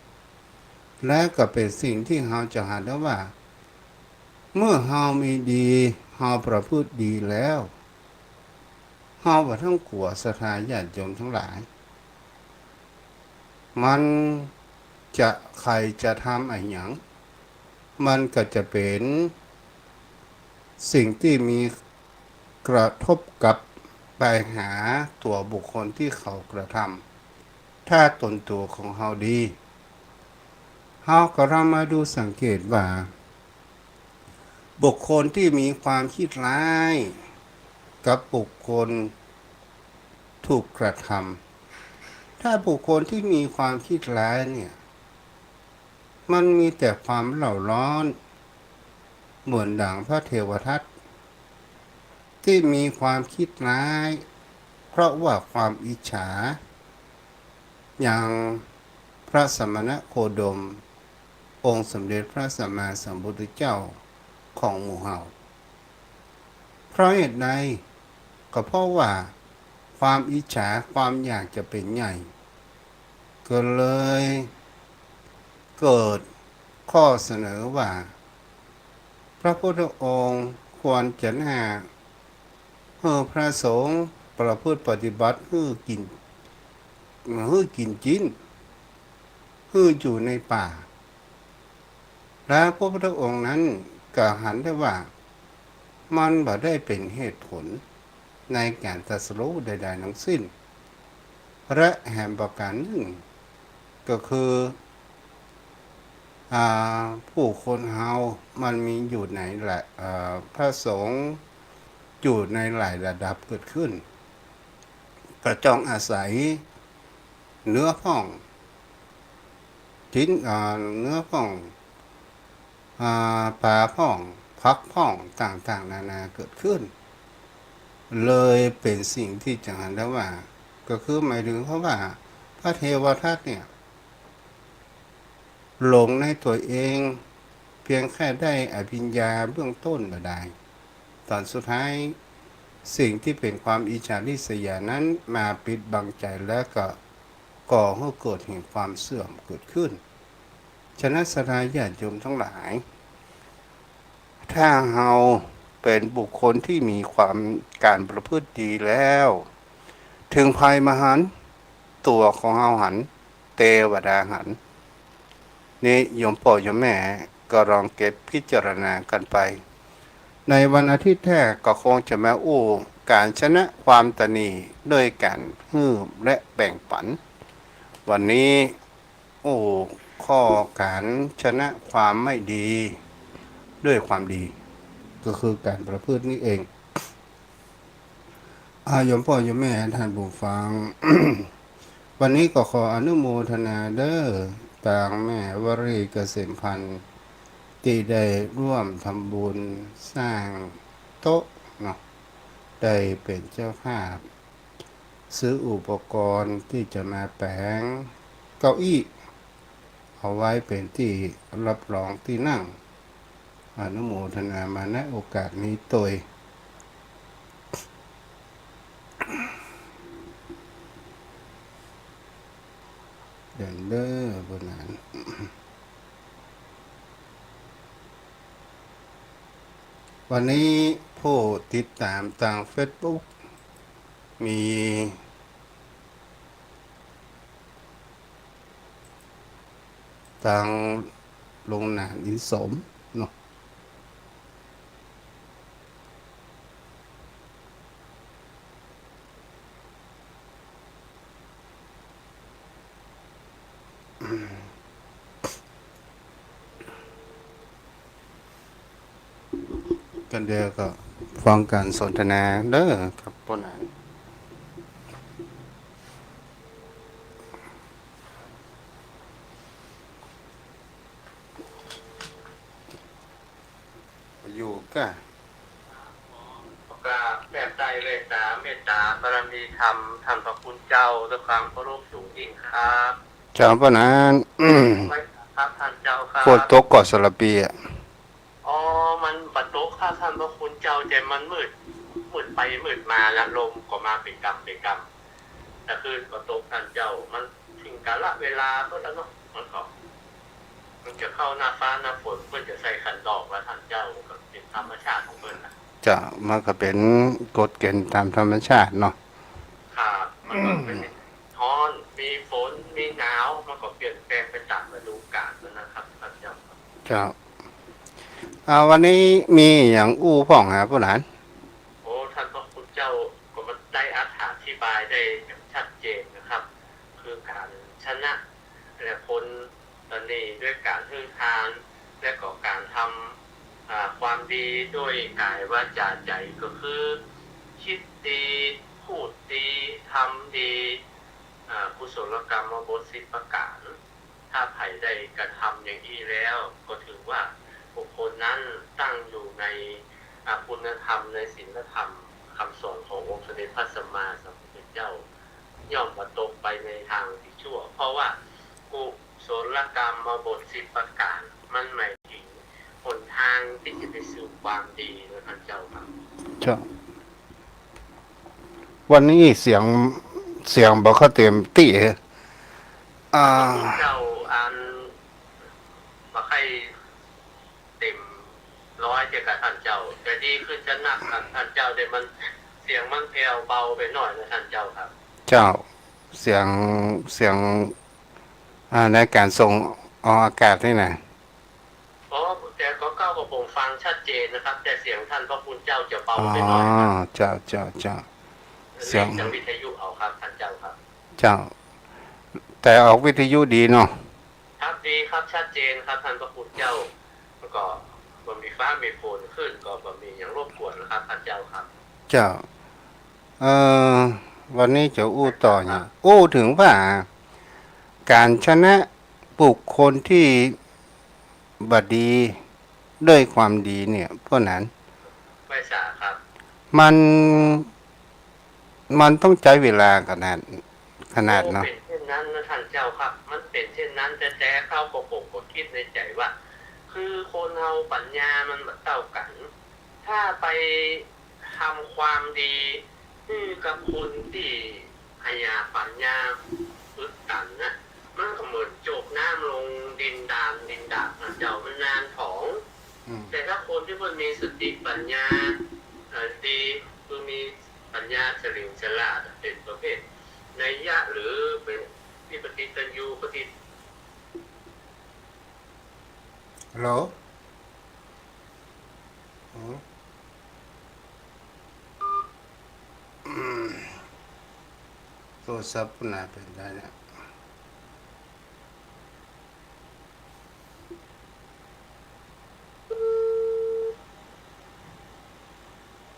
และก็เป๋นสิ่งตี้เฮาจะหันได้ว่า เมื่อเฮามีดี เฮาประพฤติดีแล้ว เฮาบ่ต้องกั๋วศรัทธาญาติโยมตังหลาย มันจะ ใผจะทำอะหยัง มันก็จะเป๋นสิ่งตี้มีกระทบกับไปหาตั๋วบุคคลตี้เขากระทำ ถ้าต๋นตั๋วของเฮาดี เฮาก็ลองมาดูสังเกตว่า บุคคลตี้มีความกึ๊ดร้ายกับบุคคลถูกกระทำ ถ้าบุคคลตี้มีความกึ๊ดร้ายเนี่ย มันมีแต่ความเร่าร้อน เหมือนดังพระเทวทัต ตี้มีความกึ๊ดร้าย เพราะว่าความอิจฉา อย่างพระสมณโคดม องค์สมเด็จพระสัมมาสัมพุทธเจ้าของหมู่เฮา เพราะเหตุใด ก็เพราะว่าความอิจฉา ความอยากจะเป๋นใหญ่ ก็เลยเกิดข้อเสนอว่า พระพุทธองค์ควรจะน่าหื้อพระสงฆ์ประพฤติปฏิบัติหื้อกิ๋น หื้อกิ๋นจิ๊น หื้ออยู่ในป่า และพระพุทธองค์นั้นก็หันได้ว่า มันบ่ได้เป๋นเหตุผลในก๋านตรัสรู้ใดๆ ทั้งสิ้น และแหมประก๋านนึ่ง ก็คือ อ่า ผู้คนเฮามันมีอยู่ในหลาย อ่า พระสงฆ์อยู่ในหลายระดับเกิดขึ้น ก็ต้องอาศัยเนื้อพ่อง จิ๊น อ่า เนื้อพ่อง อ่า ป๋าพ่อง ผักพ่อง ต่างๆ นานาเกิดขึ้น เลยเป๋นสิ่งตี้จะหันได้ว่า ก็คือหมายถึงเพราะว่าพระเทวทัตเนี่ย หลงในตั๋วเอง เพียงแค่ได้อภิญญาเบื้องต้นบ่ดาย ต๋อนสุดท้าย สิ่งตี้เป๋นความอิจฉาริษยานั้นมาปิดบังใจ๋ แล้วก็ก่อหื้อเกิดแห่งความเสื่อมเกิดขึ้น ฉะนั้นศรัทธาญาติโยมตังหลาย ถ้าเฮาเป๋นบุคคลตี้มีความ ก๋านประพฤติดีแล้ว เถิงใผบ่หัน ตั๋วของเฮาหัน เตวดาหัน นี่โยมป้อโยมแม่ก็ลองเก็บพิจารณากั๋นไป ในวันอาทิตย์แต๊ก็คงจะมาอู้ก๋านชนะความตระหนี่ด้วยก๋านหื้อและแบ่งปั๋น วันนี้อู้ข้อก๋านชนะความไม่ดีด้วยความดี ก็คือก๋านประพฤตินี่เอง อ่า โยมป้อโยมแม่ท่านผู้ฟัง วันนี้ก็ขออนุโมทนาเด้อ ตางแม่วรีเกษมพันธ์ ตี้ได้ร่วมทำบุญสร้างโต๊ะเนาะ ได้เป๋นเจ้าภาพ ซื้ออุปกรณ์ตี้จะมาแป๋งเก้าอี้ เอาไว้เป๋นตี้รับรองตี้นั่ง อนุโมทนามา ณ โอกาสนี้ตวย เดินเด้อ เปิ้นนั้น วันนี้ผู้ติดตามตางเฟซบุ๊ก มี ตางลุงหนานอินสมเนาะ กันเดียวก็ฟังการสนทนาเด้อครับ ป้อหนาน อยู่ก้า ก็แผ่ไตรเมตตา เมตตาบารมีธรรม ท่านพระคุณเจ้า ด้วยความเคารพสูงยิ่งครับ เจ้า ป้อหนาน ครับ ท่านเจ้าครับ ฝนตกก่อสารพีอะ อ๋อ มันบ่ตกครับ ท่านพระคุณเจ้า แต่มันมืด มืดไปมืดมานะ ลมก็มาเป๋นกำเป๋นกำ แต่คืนก็ตก ท่านเจ้า มันถึงกาลเวลาเปิ้นแล้วเนาะ มันก็ มันจะเข้าหน้าฟ้าหน้าฝน เปิ้นจะใส่ขันดอกแล้ว ท่านเจ้า มันก็เป๋นธรรมชาติของเปิ้นนะ เจ้า มันก็เป๋นกฎเกณฑ์ตามธรรมชาติเนาะ ครับ มันก็เป๋นฮ้อน มีฝน มีหนาว มันก็เปลี่ยนแปลงไปตามฤดูกาลนั่นนะครับ ท่านเจ้าครับ เจ้า อ่า วันนี้มีหยังอู้พ่องหาป้อหนาน โอ้ ท่านพระคุณเจ้าก็มาได้อธิบายได้อย่างชัดเจนนะครับ คือการชนะ และคนตระหนี่ด้วยการหื้อทาน และก็การทำ อ่า ความดีด้วยกายวาจาใจ๋ ก็คือ คิดดี พูดดี ทำดี อ่า กุศลกรรมบทสิบประการ ถ้าใผได้กระทำอย่างอี้แล้ว ก็ถือว่าบุคคลนั้นตั้งอยู่ใน อ่า คุณธรรม ในศีลธรรม คำสอนขององค์สมเด็จพระสัมมาสัมพุทธเจ้า ย่อมบ่ตกไปในทางตี้ชั่ว เพราะว่ากุศลกรรมบทสิบประการ มันหมายถึงหนทางตี้จะไปสู่ความดีนะท่านเจ้าครับ เจ้า วันนี้เสียง เสียงบ่ค่อยเต๋มตี้ อ่า เจ้า อัน บ่ค่อยเต๋มร้อยเตื้อกับท่านเจ้า แต่ดีขึ้นจะนักครับท่านเจ้า แต่มัน เสียงมันแผ่วเบาไปหน่อยนะท่านเจ้าครับ เจ้า เสียง เสียง อ่า ในการส่งออกอากาศนี่นะ อ๋อ แต่ก็เก้ากับผมฟังชัดเจนนะครับ แต่เสียงท่านพระคุณเจ้าจะเบาไปหน่อยครับ อ๋อ เจ้า เจ้า เจ้า เสียง จากวิทยุเอาครับ ท่านเจ้าครับ เจ้า แต่ออกวิทยุดีเนาะ ครับ ดีครับ ชัดเจนครับ ท่านพระคุณเจ้า แล้วก็บ่มีฟ้ามีฝนขึ้น ก็บ่มีหยังรบกวนนะครับ ท่านเจ้าครับ เจ้า เอ่อ วันนี้จะอู้ต่อเนี่ย อู้เถิงว่า การชนะบุคคลตี้บ่ดีด้วยความดีเนี่ย ป้อหนาน ไหว้สาครับ มัน มันต้องใจ๊เวลาขนาด ขนาดเนาะ โอ้ เป๋นเช่นนั้นนะท่านเจ้าครับ มันเป๋นเช่นนั้นแต๊ๆ เฮาก็ ผมก็กึ๊ดในใจ๋ว่า คือคนเฮาปัญญามันบ่เต้ากั๋น ถ้าไป ทำความดีหื้อกับคนตี้หยาบปัญญาปึกตันนะ มันก็เหมือนโจกน้ำลงดินดาน ดินดากนะเจ้า มันนานผอง อืม แต่ถ้าคนตี้เปิ้นมีสติปัญญา เอ่อ ดี คือมีปัญญาเฉลียวฉลาดอะ เป๋นประเภทนัยยะ หรือเป๋นตี้ปฏิตัญญู ปฏิ ฮัลโหล อืม อืม โทรศัพท์น่าเป๋นได้เนี่ย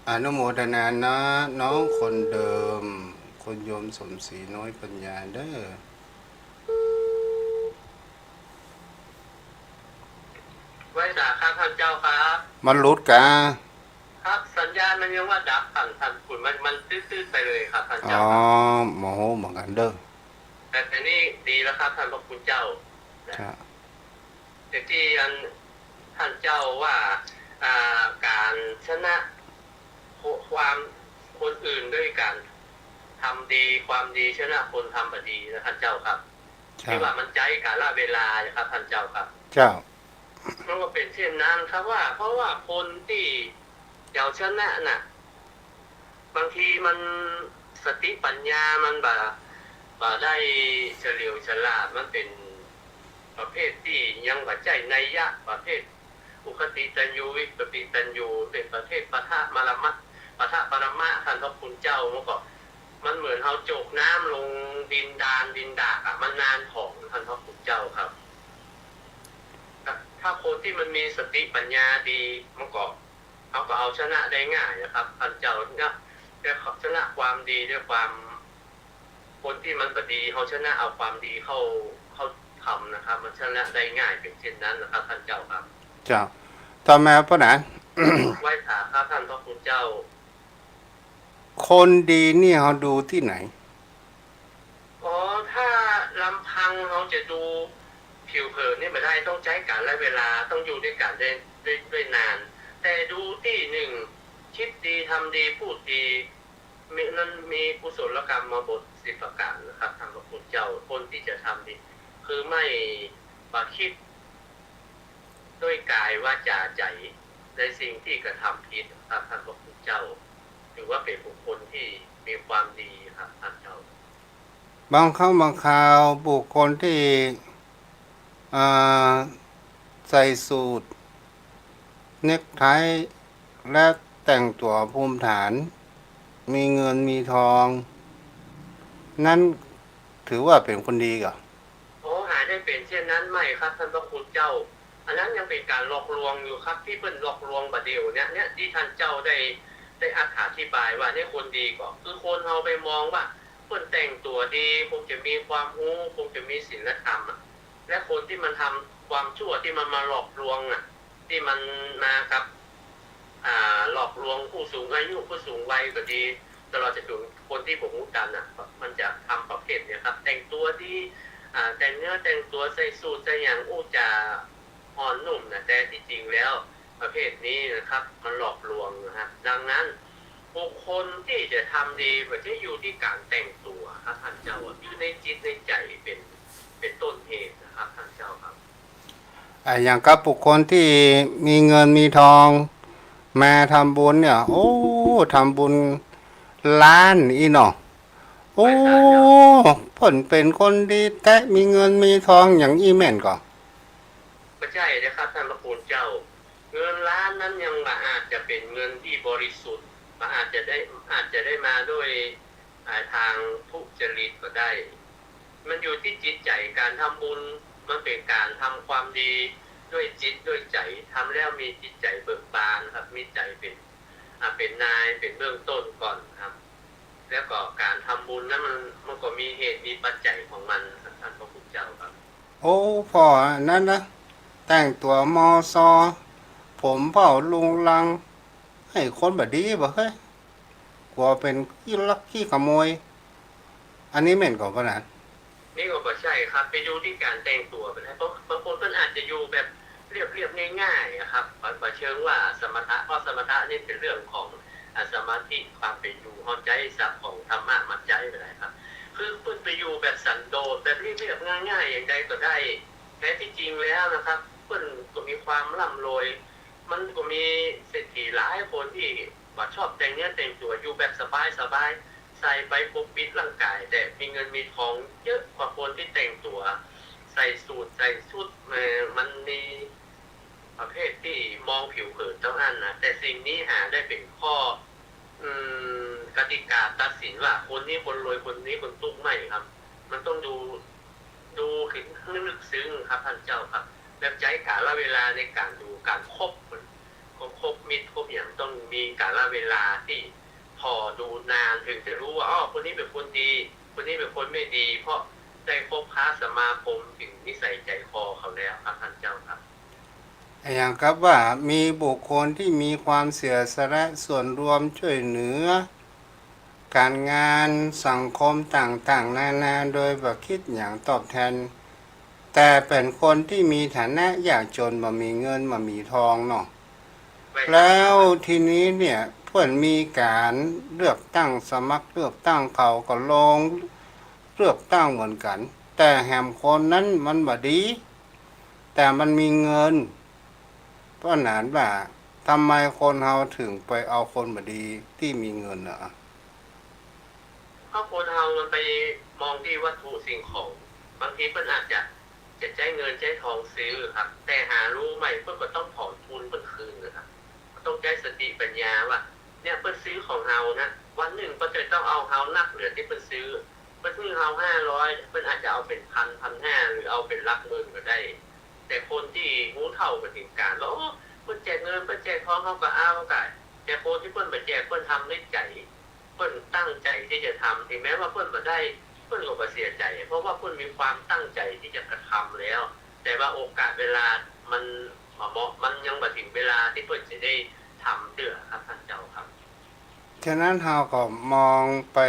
อนุโมทนานะ น้องคนเดิม คุณโยมสมศรีน้อยปัญญาเด้อ ไหว้สาครับท่านเจ้าครับ มันหลุดกา ครับ สัญญาณมันยังว่าดับครับท่าน มัน มันตื้อๆ ไปเลยครับท่านเจ้าครับ อ๋อ บ่ฮู้เหมือนกั๋นเด้อ แต่ แต่นี่ดีแล้วครับท่านพระคุณเจ้า ครับ ตี้อันต้านเจ้าว่า อ่า ก๋านชนะความ คนอื่นด้วยก๋านทำดี ความดีชนะคนทำบ่ดีนะต้านเจ้าครับ เจ้า ตี้ว่ามันใจ๊กาลเวลานะครับต้านเจ้าครับ เจ้า มันก็เป๋นเช่นนั้นครับว่า เพราะว่าคนตี้จะเอาชนะน่ะ บางทีมันสติปัญญามันบ่ บ่ได้เฉลียวฉลาด มันเป๋นประเภทตี้ยังบ่ใจ้นัยยะ ประเภทอุคติตัญญู วิคติตัญญู เป๋นประเภทปะทะมรมะ ปะทะปรมะ ต้านพระคุณเจ้า มันก็ มันเหมือนเฮาโจกน้ำลงดินดาน ดินดากอะ มันนานผอง ต้านพระคุณเจ้าครับ ถ้าคนตี้มันมีสติปัญญาดี มันก็ เฮาก็เอาชนะได้ง่ายนะครับ ต้านเจ้านะ แต่ชนะความดีด้วยความ คนตี้มันบ่ดี เฮาชนะเอาความดีเข้า เข้าทำนะครับ มันชนะได้ง่ายเป๋นเช่นนั้นนะครับ ต้านเจ้าครับ เจ้า ต่อมาป้อหนาน ไหว้สาครับ ต้านพระคุณเจ้า คนดีนี่เฮาดูตี้ไหน อ๋อ ถ้าลำพังเฮาจะดูผิวเผินนี่บ่ได้ ต้องใจ๊กาลเวลา ต้องอยู่ด้วยกั๋นได้ ด้วย ด้วยนาน แต่ดูตี้นึ่ง คิดดี ทำดี พูดดี มี นั้นมีกุศลกรรมมาบทสิบประก๋านนะครับ ต้านพระคุณเจ้า คนตี้จะทำดี คือไม่ประคิดด้วยก๋าย วาจ๋า ใจ๋ ในสิ่งตี้กระทำผิดครับ ต้านพระคุณเจ้า ถือว่าเป๋นบุคคลตี้มีความดีครับ ต้านเจ้า บางครั้งบางคราวบุคคลตี้ อ่า ใส่สูท เน็กไท และแต่งตั๋วภูมิฐาน มีเงินมีทอง นั้นถือว่าเป๋นคนดีก่อ โอ้ หาได้เป๋นเช่นนั้นไม่ครับ ต้านพระคุณเจ้า อันนั้นยังเป๋นก๋านหลอกลวงอยู่ครับ ตี้เปิ้นหลอกลวงบ่าเดี่ยวเนี้ย เนี้ย ตี้ต้านเจ้าได้ ได้อธิบายว่าเนี้ยคนดีก่อ คือคนเฮาไปมองว่าเปิ้นแต่งตั๋วดี คงจะมีความฮู้ คงจะมีศีลธรรมอะ และคนตี้มันทำความชั่ว ตี้มันมาหลอกลวงอะ ตี้มันมากับ อ่า หลอกลวงผู้สูงอายุ ผู้สูงวัยก็ดี ตลอดจะถึงคนตี้บ่ฮู้ตันน่ะ มันจะทำประเภทเนี้ยครับ แต่งตั๋วดี อ่า แต่งเนื้อแต่งตั๋ว ใส่สูท ใส่หยัง อู้จ๋าอ่อนนุ่มน่ะ แต่ตี้จริงแล้วประเภทนี้นะครับ มันหลอกลวงนะฮะ ดังนั้น บุคคลตี้จะทำดี บ่ใจ้อยู่ตี้ก๋านแต่งตั๋วครับ ต้านเจ้า อยู่ในจิตในใจ๋เป๋น เป๋นต้นเหตุนะครับ ต้านเจ้าครับ อ่ะ อย่างกับบุคคลตี้มีเงินมีทอง มาทำบุญเนี่ย โอ้ ทำบุญล้านอี้เนาะ โอ้ เปิ้นเป๋นคนดีแต๊ มีเงินมีทองอย่างอี้แม่นก่อ บ่ใจ้นะครับ ต้านพระคุณเจ้า เงินล้านนั้นยังบ่อาจจะเป๋นเงินตี้บริสุทธิ์ บ่อาจจะได้ อาจจะได้มาด้วย อ่า ตางทุจริตก็ได้ มันอยู่ตี้จิตใจ๋ ก๋านทำบุญ มันเป๋นก๋านทำความดีด้วยจิตด้วยใจ๋ ทำแล้วมีจิตใจ๋เบิกบานครับ มีใจ๋เป๋น อ่า เป๋นนาย เป๋นเบื้องต้นก่อนครับ แล้วก็ก๋านทำบุญนั้นมัน มันก็มีเหตุมีปัจจัยของมันครับ ต้านพระคุณเจ้าครับ โอ้ ป้ออันนั้นนะ แต่งตั๋วมอซอ ผมเผ้ารุงรัง หื้อคนบ่ดีบ่เฮ้ย กั๋วเป๋นขี้ลักขี้ขโมย อันนี้แม่นก่อป้อหนาน นี่ก็บ่ใจ้ครับ ไปดูตี้ก๋านแต่งตั๋วเปิ้นนะ บาง บางคนเปิ้นอาจจะอยู่แบบเรียบๆ ง่ายๆ อะครับ บ่ บ่เชิงว่าสมถะ เพราะสมถะนี่เป๋นเรื่องของ อ่า สมาธิ ความเป๋นอยู่ เฮาใจ๊ศัพท์ของธรรมะมาใจ๊บ่ได้ครับ คือเปิ้นไปอยู่แบบสันโดษ แบบเรียบๆ ง่ายๆ อย่างใดก็ได้ แต่ตี้จริงแล้วนะครับ เปิ้นก็มีความร่ำรวย มันก็มีเศรษฐีหลายคนตี้บ่ชอบแต่งเนื้อแต่งตั๋ว อยู่แบบสบายๆ ใส่ไปปกปิดร่างก๋าย แต่มีเงินมีทองเยอะกว่าคนตี้แต่งตั๋ว ใส่สูท ใส่ชุด เอ่อ มันมีประเภทตี้มองผิวเผินเต้าอั้นนะ แต่สิ่งนี้หาได้เป๋นข้อ อืม กติกาตัดสินว่าคนนี้คนรวย คนนี้คนตุ๊ก ไม่ครับ มันต้องดู ดูขึ้นให้ลึกซึ้งครับ ต้านเจ้าครับ แบบใจ๊กาลเวลาในก๋านดู ก๋านคบ คบ คบมิตร คบหยัง ต้องมีกาลเวลาตี้ผ่อดูนาน เถิงจะฮู้ว่า อ้อ คนนี้เป๋นคนดี คนนี้เป๋นคนไม่ดี เพราะได้คบค้าสมาคม เถิงนิสัยใจ๋คอเขาแล้วครับ ต้านเจ้าครับ อย่างกับว่ามีบุคคลตี้มีความเสียสละส่วนรวม จ้วยเหลือก๋านงานสังคมต่างๆ นานา โดยบ่คิดหยังตอบแตน แต่เป๋นคนตี้มีฐานะยากจ๋น บ่มีเงินบ่มีตองเนาะ แล้วทีนี้เนี่ย เปิ้นมีก๋านเลือกตั้ง สมัครเลือกตั้ง เขาก็ลงเลือกตั้งเหมือนกั๋น แต่แหมคนนั้นมันบ่ดี แต่มันมีเงิน เปิ้นหันว่า ทำไมคนเฮาถึงไปเอาคนบ่ดีตี้มีเงินน่ะ เพราะคนเฮามันไปมองตี้วัตถุสิ่งของ บางทีเปิ้นอาจจะ จะใจ๊เงินใจ๊ตองซื้อครับ แต่หารู้ไหม เปิ้นก็ต้องถอนทุนเปิ้นคืนนะครับ ต้องใจ๊สติปัญญาว่า เนี่ย เปิ้นซื้อของเฮานะ วันนึ่งเปิ้นจะต้องเอาเฮานักเหลือตี้เปิ้นซื้อ เปิ้นซื้อเฮาห้าร้อย เปิ้นอาจจะเอาเป๋นพัน พันห้า หรือเอาเป๋นหลักหมื่นก็ได้ แต่คนตี้ฮู้เฒ่าบ่าเถิงก๋าลว่า โอ้ เปิ้นแจกเงิน เปิ้นแจกตอง เฮาก็เอา ก็ แต่คนตี้เปิ้นบ่แจก เปิ้นทำด้วยใจ๋ เปิ้นตั้งใจ๋ตี้จะทำ ถึงแม้ว่าเปิ้นบ่ได้ เปิ้นก็บ่เสียใจ๋ เพราะว่าเปิ้นมีความตั้งใจ๋ตี้จะกระทำแล้ว แต่ว่าโอกาสเวลามันบ่เหมาะ มันยังบ่เถิงเวลาตี้เปิ้นจะได้ทำเตื้อครับ ต้านเจ้าครับ ฉะนั้นเฮาก็มองไป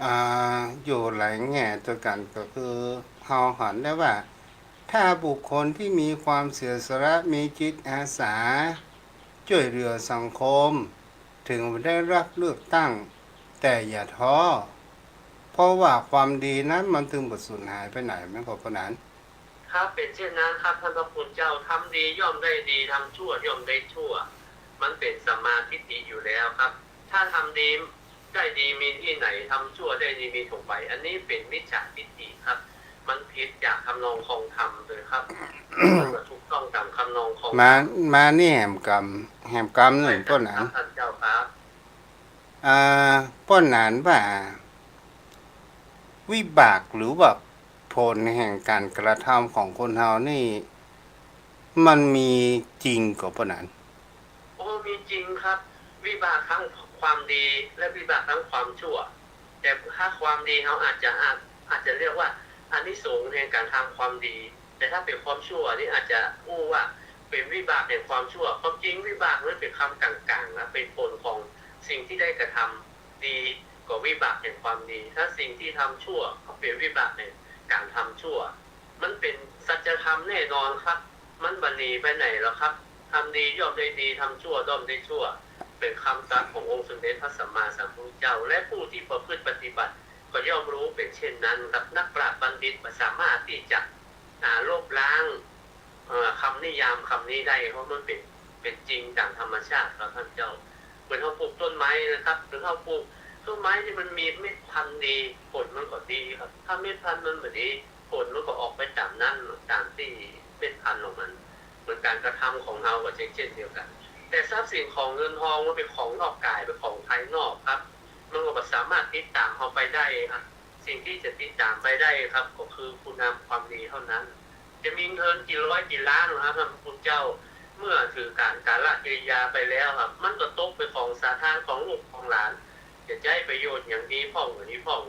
อ่า อยู่หลายแง่ตวยกั๋น ก็คือเฮาหันได้ว่า ถ้าบุคคลตี้มีความเสียสละ มีจิตอาสา จ้วยเหลือสังคม เถิงได้รับเลือกตั้ง แต่อย่าท้อ เพราะว่าความดีนั้นมันตึงบ่สูญหายไปไหน แม่นก่อ เป๋นอั้น ครับ เป๋นเช่นนั้นครับ ต้านพระคุณเจ้า ทำดีย่อมได้ดี ทำชั่วย่อมได้ชั่ว มันเป๋นสัมมาทิฏฐิอยู่แล้วครับ ถ้าทำดีได้ดีมีตี้ไหน ทำชั่วได้ดีมีตรงไป อันนี้เป๋นมิจฉาทิฏฐิครับ มันผิดจากทำนองครองธรรมเลยครับ มันบ่ถูกต้องต๋ามทำนองครองธรรม มา มานี่แหมกำ แหมกำนึ่ง เปิ้นหัน ต้านเจ้าครับ อ่า เปิ้นหันว่า วิบากหรือว่าผลแห่งก๋านกระทำของคนเฮานี่ มันมีจริงก่อ เปิ้นหัน โอ้ มีจริงครับ วิบากทั้งความดีและวิบากทั้งความชั่ว แต่ถ้าความดีเฮาอาจจะ อาจ อาจจะเรียกว่าอานิสงส์แห่งก๋านทำความดี แต่ถ้าเป๋นความชั่วนี่อาจจะอู้ว่าเป๋นวิบากแห่งความชั่ว ความจริงวิบากนั้นเป๋นกำก๋างๆ นะ เป๋นผลของสิ่งตี้ได้กระทำดี ก็วิบากแห่งความดี ถ้าสิ่งตี้ทำชั่วก็เป๋นวิบากแห่งก๋านทำชั่ว มันเป๋นสัจธรรมแน่นอนครับ มันบ่หนีไปไหนหรอกครับ ทำดีย่อมได้ดี ทำชั่วย่อมได้ชั่ว เป๋นกำตรัสขององค์สมเด็จพระสัมมาสัมพุทธเจ้า และผู้ตี้ประพฤติปฏิบัติก็ย่อมรู้เป๋นเช่นนั้นครับ นักปราชญ์บัณฑิตบ่สามารถตี้จะ อ่า ลบล้าง เอ่อ กำนิยามกำนี้ได้ เพราะมันเป๋น เป๋นจริงต๋ามธรรมชาติครับต้านเจ้า เหมือนเฮาปลูกต้นไม้นะครับ หรือเฮาปลูกต้นไม้ตี้มันมีเม็ดพันธุ์ดี ผลมันก็ดีครับ ถ้าเม็ดพันธุ์มันบ่ดี ผลมันก็ออกไปต๋ามนั้น ต๋ามตี้เม็ดพันธุ์ของมัน เหมือนก๋านกระทำของเฮาก็เช่น เช่นเดียวกั๋น แต่ทรัพย์สินของเงินตองมันเป๋นของนอกก๋าย เป๋นของภายนอกครับ มันก็บ่สามารถติดต๋ามเฮาไปได้ครับ สิ่งตี้จะติดต๋ามไปได้ครับ ก็คือคุณงามความดีเท่านั้น จะมีเงินกี่ร้อยกี่ล้านนะครับ ต้านพระคุณเจ้า เมื่อถือก๋าน กาลกิริยาไปแล้วครับ มันก็ตกเป๋นของสาธารณะ ของลูกของหลาน จะใจ๊ประโยชน์หยังดีพ่องบ่ดีพ่อง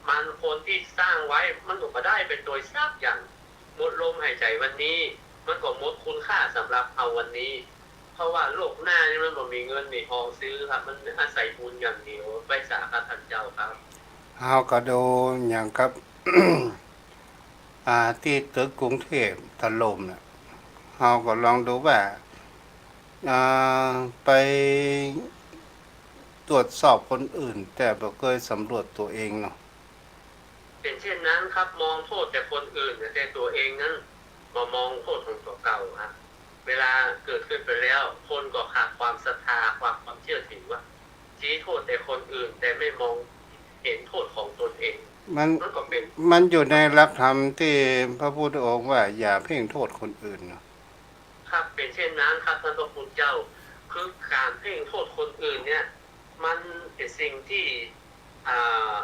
มันคนตี้สร้างไว้ มันก็บ่ได้ไปโตยสักอย่าง หมดลมหายใจ๋วันนี้ มันก็หมดคุณค่าสำหรับเฮาวันนี้ เพราะว่าโลกหน้านี่มันบ่มีเงินมีตองซื้อครับ มันอาศัยบุญอย่างเดียว ไปสาครับต้านเจ้าครับ เฮาก็ดูอย่างกับ อ่า ตี้ตึกกรุงเทพถล่มน่ะ เฮาก็ลองดูว่า อ่า ไปตรวจสอบคนอื่น แต่บ่เกยสำรวจตั๋วเองเนาะ เป๋นเช่นนั้นครับ มองโต้ษแต่คนอื่น แต่ตั๋วเองนั้นบ่มองโต้ษของตั๋วเก่าฮะ เวลาเกิดขึ้นไปแล้ว คนก็ขาดความศรัทธา ความ ความเชื่อถือว่า ชี้โต้ษแต่คนอื่น แต่ไม่มองเห็นโต้ษของตนเอง มัน มันก็เป๋น มันอยู่ในหลักธรรมตี้พระพุทธองค์ว่าอย่าเพ่งโต้ษคนอื่นเนาะ ครับ เป๋นเช่นนั้นครับต้านพระคุณเจ้า คือก๋านเพ่งโต้ษคนอื่นเนี่ย มันเป๋นสิ่งตี้ อ่า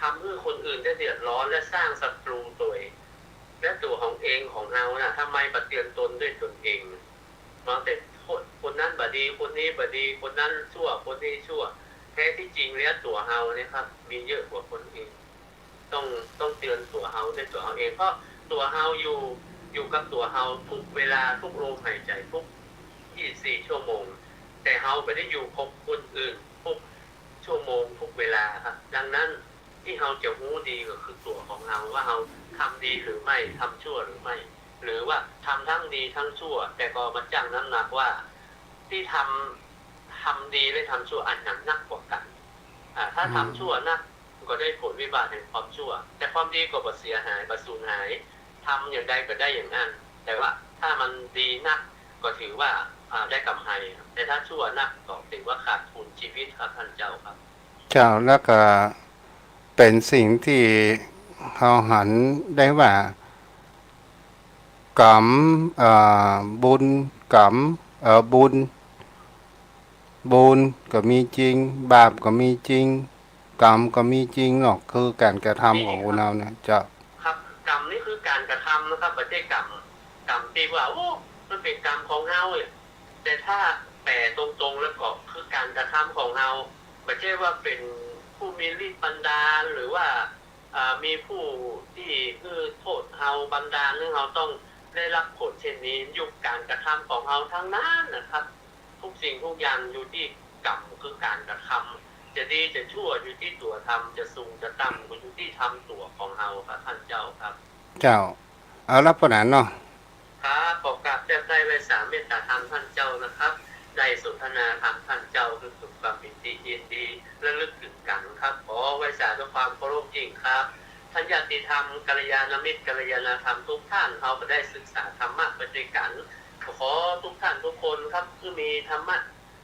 ทำหื้อคนอื่นได้เดือดร้อนและสร้างศัตรูโตย และตั๋วของเองของเฮาน่ะ ทำไมบ่เตือนตนด้วยตนเอง มัวแต่โต้ษคนนั้นบ่ดี คนนี้บ่ดี คนนั้นชั่ว คนนี้ชั่ว แท้ที่จริงแล้วตั๋วเฮาเนี่ยครับ มีเยอะกว่าคนอื่น ต้อง ต้องเตือนตั๋วเฮาด้วยตั๋วเฮาเอง เพราะตั๋วเฮาอยู่ อยู่กับตั๋วเฮาทุกเวลา ทุกลมหายใจ๋ ทุกยี่สิบสี่ชั่วโมง แต่เฮาบ่ได้อยู่กับคนอื่นทุกชั่วโมงทุกเวลาครับ ดังนั้น ตี้เฮาจะฮู้ดีก็คือตั๋วของเฮา ว่าเฮาทำดีหรือไม่ ทำชั่วหรือไม่ หรือว่าทำทั้งดีทั้งชั่ว แต่ก็มาชั่งน้ำหนักว่าตี้ทำ ทำดีและทำชั่วอันไหนนักกว่ากั๋น อ่า ถ้าทำชั่วนักก็ได้ผลวิบากแห่งความชั่ว แต่ความดีก็บ่เสียหาย บ่สูญหาย ทำอย่างใดก็ได้อย่างนั้น แต่ว่าถ้ามันดีนักก็ถือว่า อ่า ได้กำไรครับ แต่ถ้าชั่วนักก็ถือว่าขาดทุนชีวิตครับท่านเจ้าครับ เจ้า แล้วก็เป๋นสิ่งตี้เฮาหันได้ว่า กรรม เอ่อ บุญ กรรม เอ่อ บุญ บุญก็มีจริง บาปก็มีจริง กรรมก็มีจริงเนาะ คือก๋านกระทำของคนเฮาเนี่ย เจ้า ครับ กรรมนี่คือก๋านกระทำนะครับ บ่ใจ้กรรม กรรมตี้ว่า โอ้ มันเป๋นกรรมของเฮาเนี่ย แต่ถ้าแปลตรงๆ แล้วก็คือก๋านกระทำของเฮา บ่ใจ้ว่าเป๋นผู้มีฤทธิ์บันดาล หรือว่า อ่า มีผู้ตี้หื้อโต้ษเฮา บันดาลหื้อเฮาต้องได้ฮับผลเช่นนี้ อยู่ก๋านกระทำของเฮาทั้งนั้นนะครับ กู้สิ่งกู้อย่างอยู่ตี้กรรมคือก๋านกระทำ จะดีจะชั่วอยู่ตี้ตั๋วทำ จะสูงจะต่ำก็อยู่ตี้ทำตั๋วของเฮาครับท่านเจ้าครับ เจ้า เอาละ ปานนั้นเนาะ ครับ ขอกราบแทบไหว้สาเมตตาธรรมท่านเจ้านะครับ ได้สนทนาธรรมท่านเจ้า รู้สึกความปีติยินดี ระลึกถึงกั๋นครับ ขอไหว้สาด้วยความเคารพยิ่งครับ ท่านญาติธรรม กัลยาณมิตร กัลยาณธรรมทุกท่าน เฮาก็ได้ศึกษาธรรมะไปด้วยกั๋น ขอทุกท่านทุกคนครับ ตี้มีธรรมะ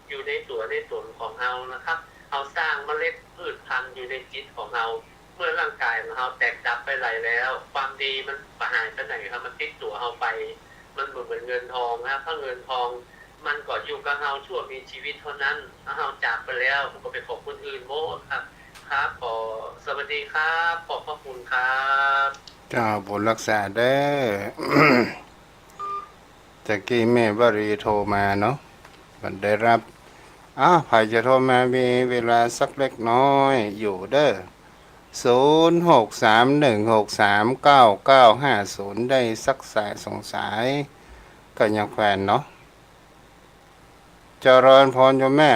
อยู่ในตั๋วในต๋นของเฮานะครับ เฮาสร้างเมล็ดพืชพันธุ์อยู่ในจิตของเฮา เมื่อร่างก๋ายของเฮาแตกดับไปไหลแล้ว ความดีมันบ่หายไปไหนครับ มันติดตั๋วเฮาไป มันบ่เหมือนเงินทองนะครับ ถ้าเงินทองมันก็อยู่กับเฮาชั่วมีชีวิตเท่านั้น ถ้าเฮาจากไปแล้วมันก็เป๋นของคนอื่นหมดครับ ครับ ขอสวัสดีครับ ขอบพระคุณครับ เจ้า บุญฮักษาเด้อ ตะกี้แม่วรีโทรมาเนาะ บ่ได้ฮับ อ้าว ใผจะโทรมา มีเวลาสักเล็กน้อยอยู่เด้อ ศูนย์ หก สาม หนึ่ง หก สาม เก้า เก้า ห้า ศูนย์ ได้สักสายสองสาย ก็ยังแควนเนาะ เจริญพรโยมแม่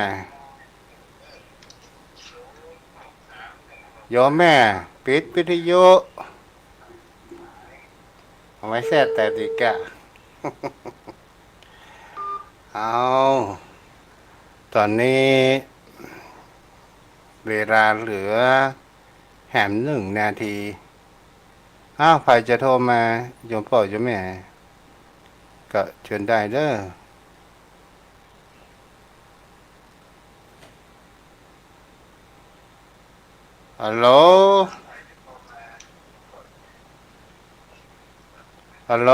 โยมแม่ ปิดวิทยุ เอาไว้แซ่แต่ดีกะ เอา ต๋อนนี้ เวลาเหลือแหมหนึ่งนาที อ้าว ใผจะโทรมา โยมป้อโยมแม่ ก็เจิญได้เด้อ ฮัลโหล ฮัลโหล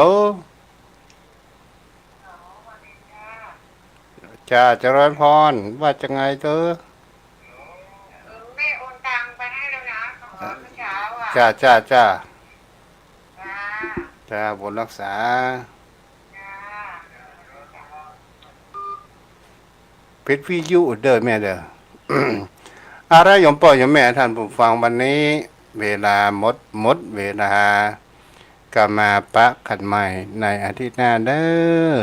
จ้า เจริญพร ว่าจะไงเตอ แม่โอนตังค์ไปให้แล้วนะ สองร้อย เมื่อเช้าอะ จ้า จ้า จ้า จ้า จ้า บุญฮักษา จ้า ปิดวิทยุเด้อแม่เด้อ เอาละ โยมป้อโยมแม่ท่านผู้ฟัง วันนี้เวลาหมด หมดเวลา ก็มาปะกั๋นใหม่ในอาทิตย์หน้าเด้อ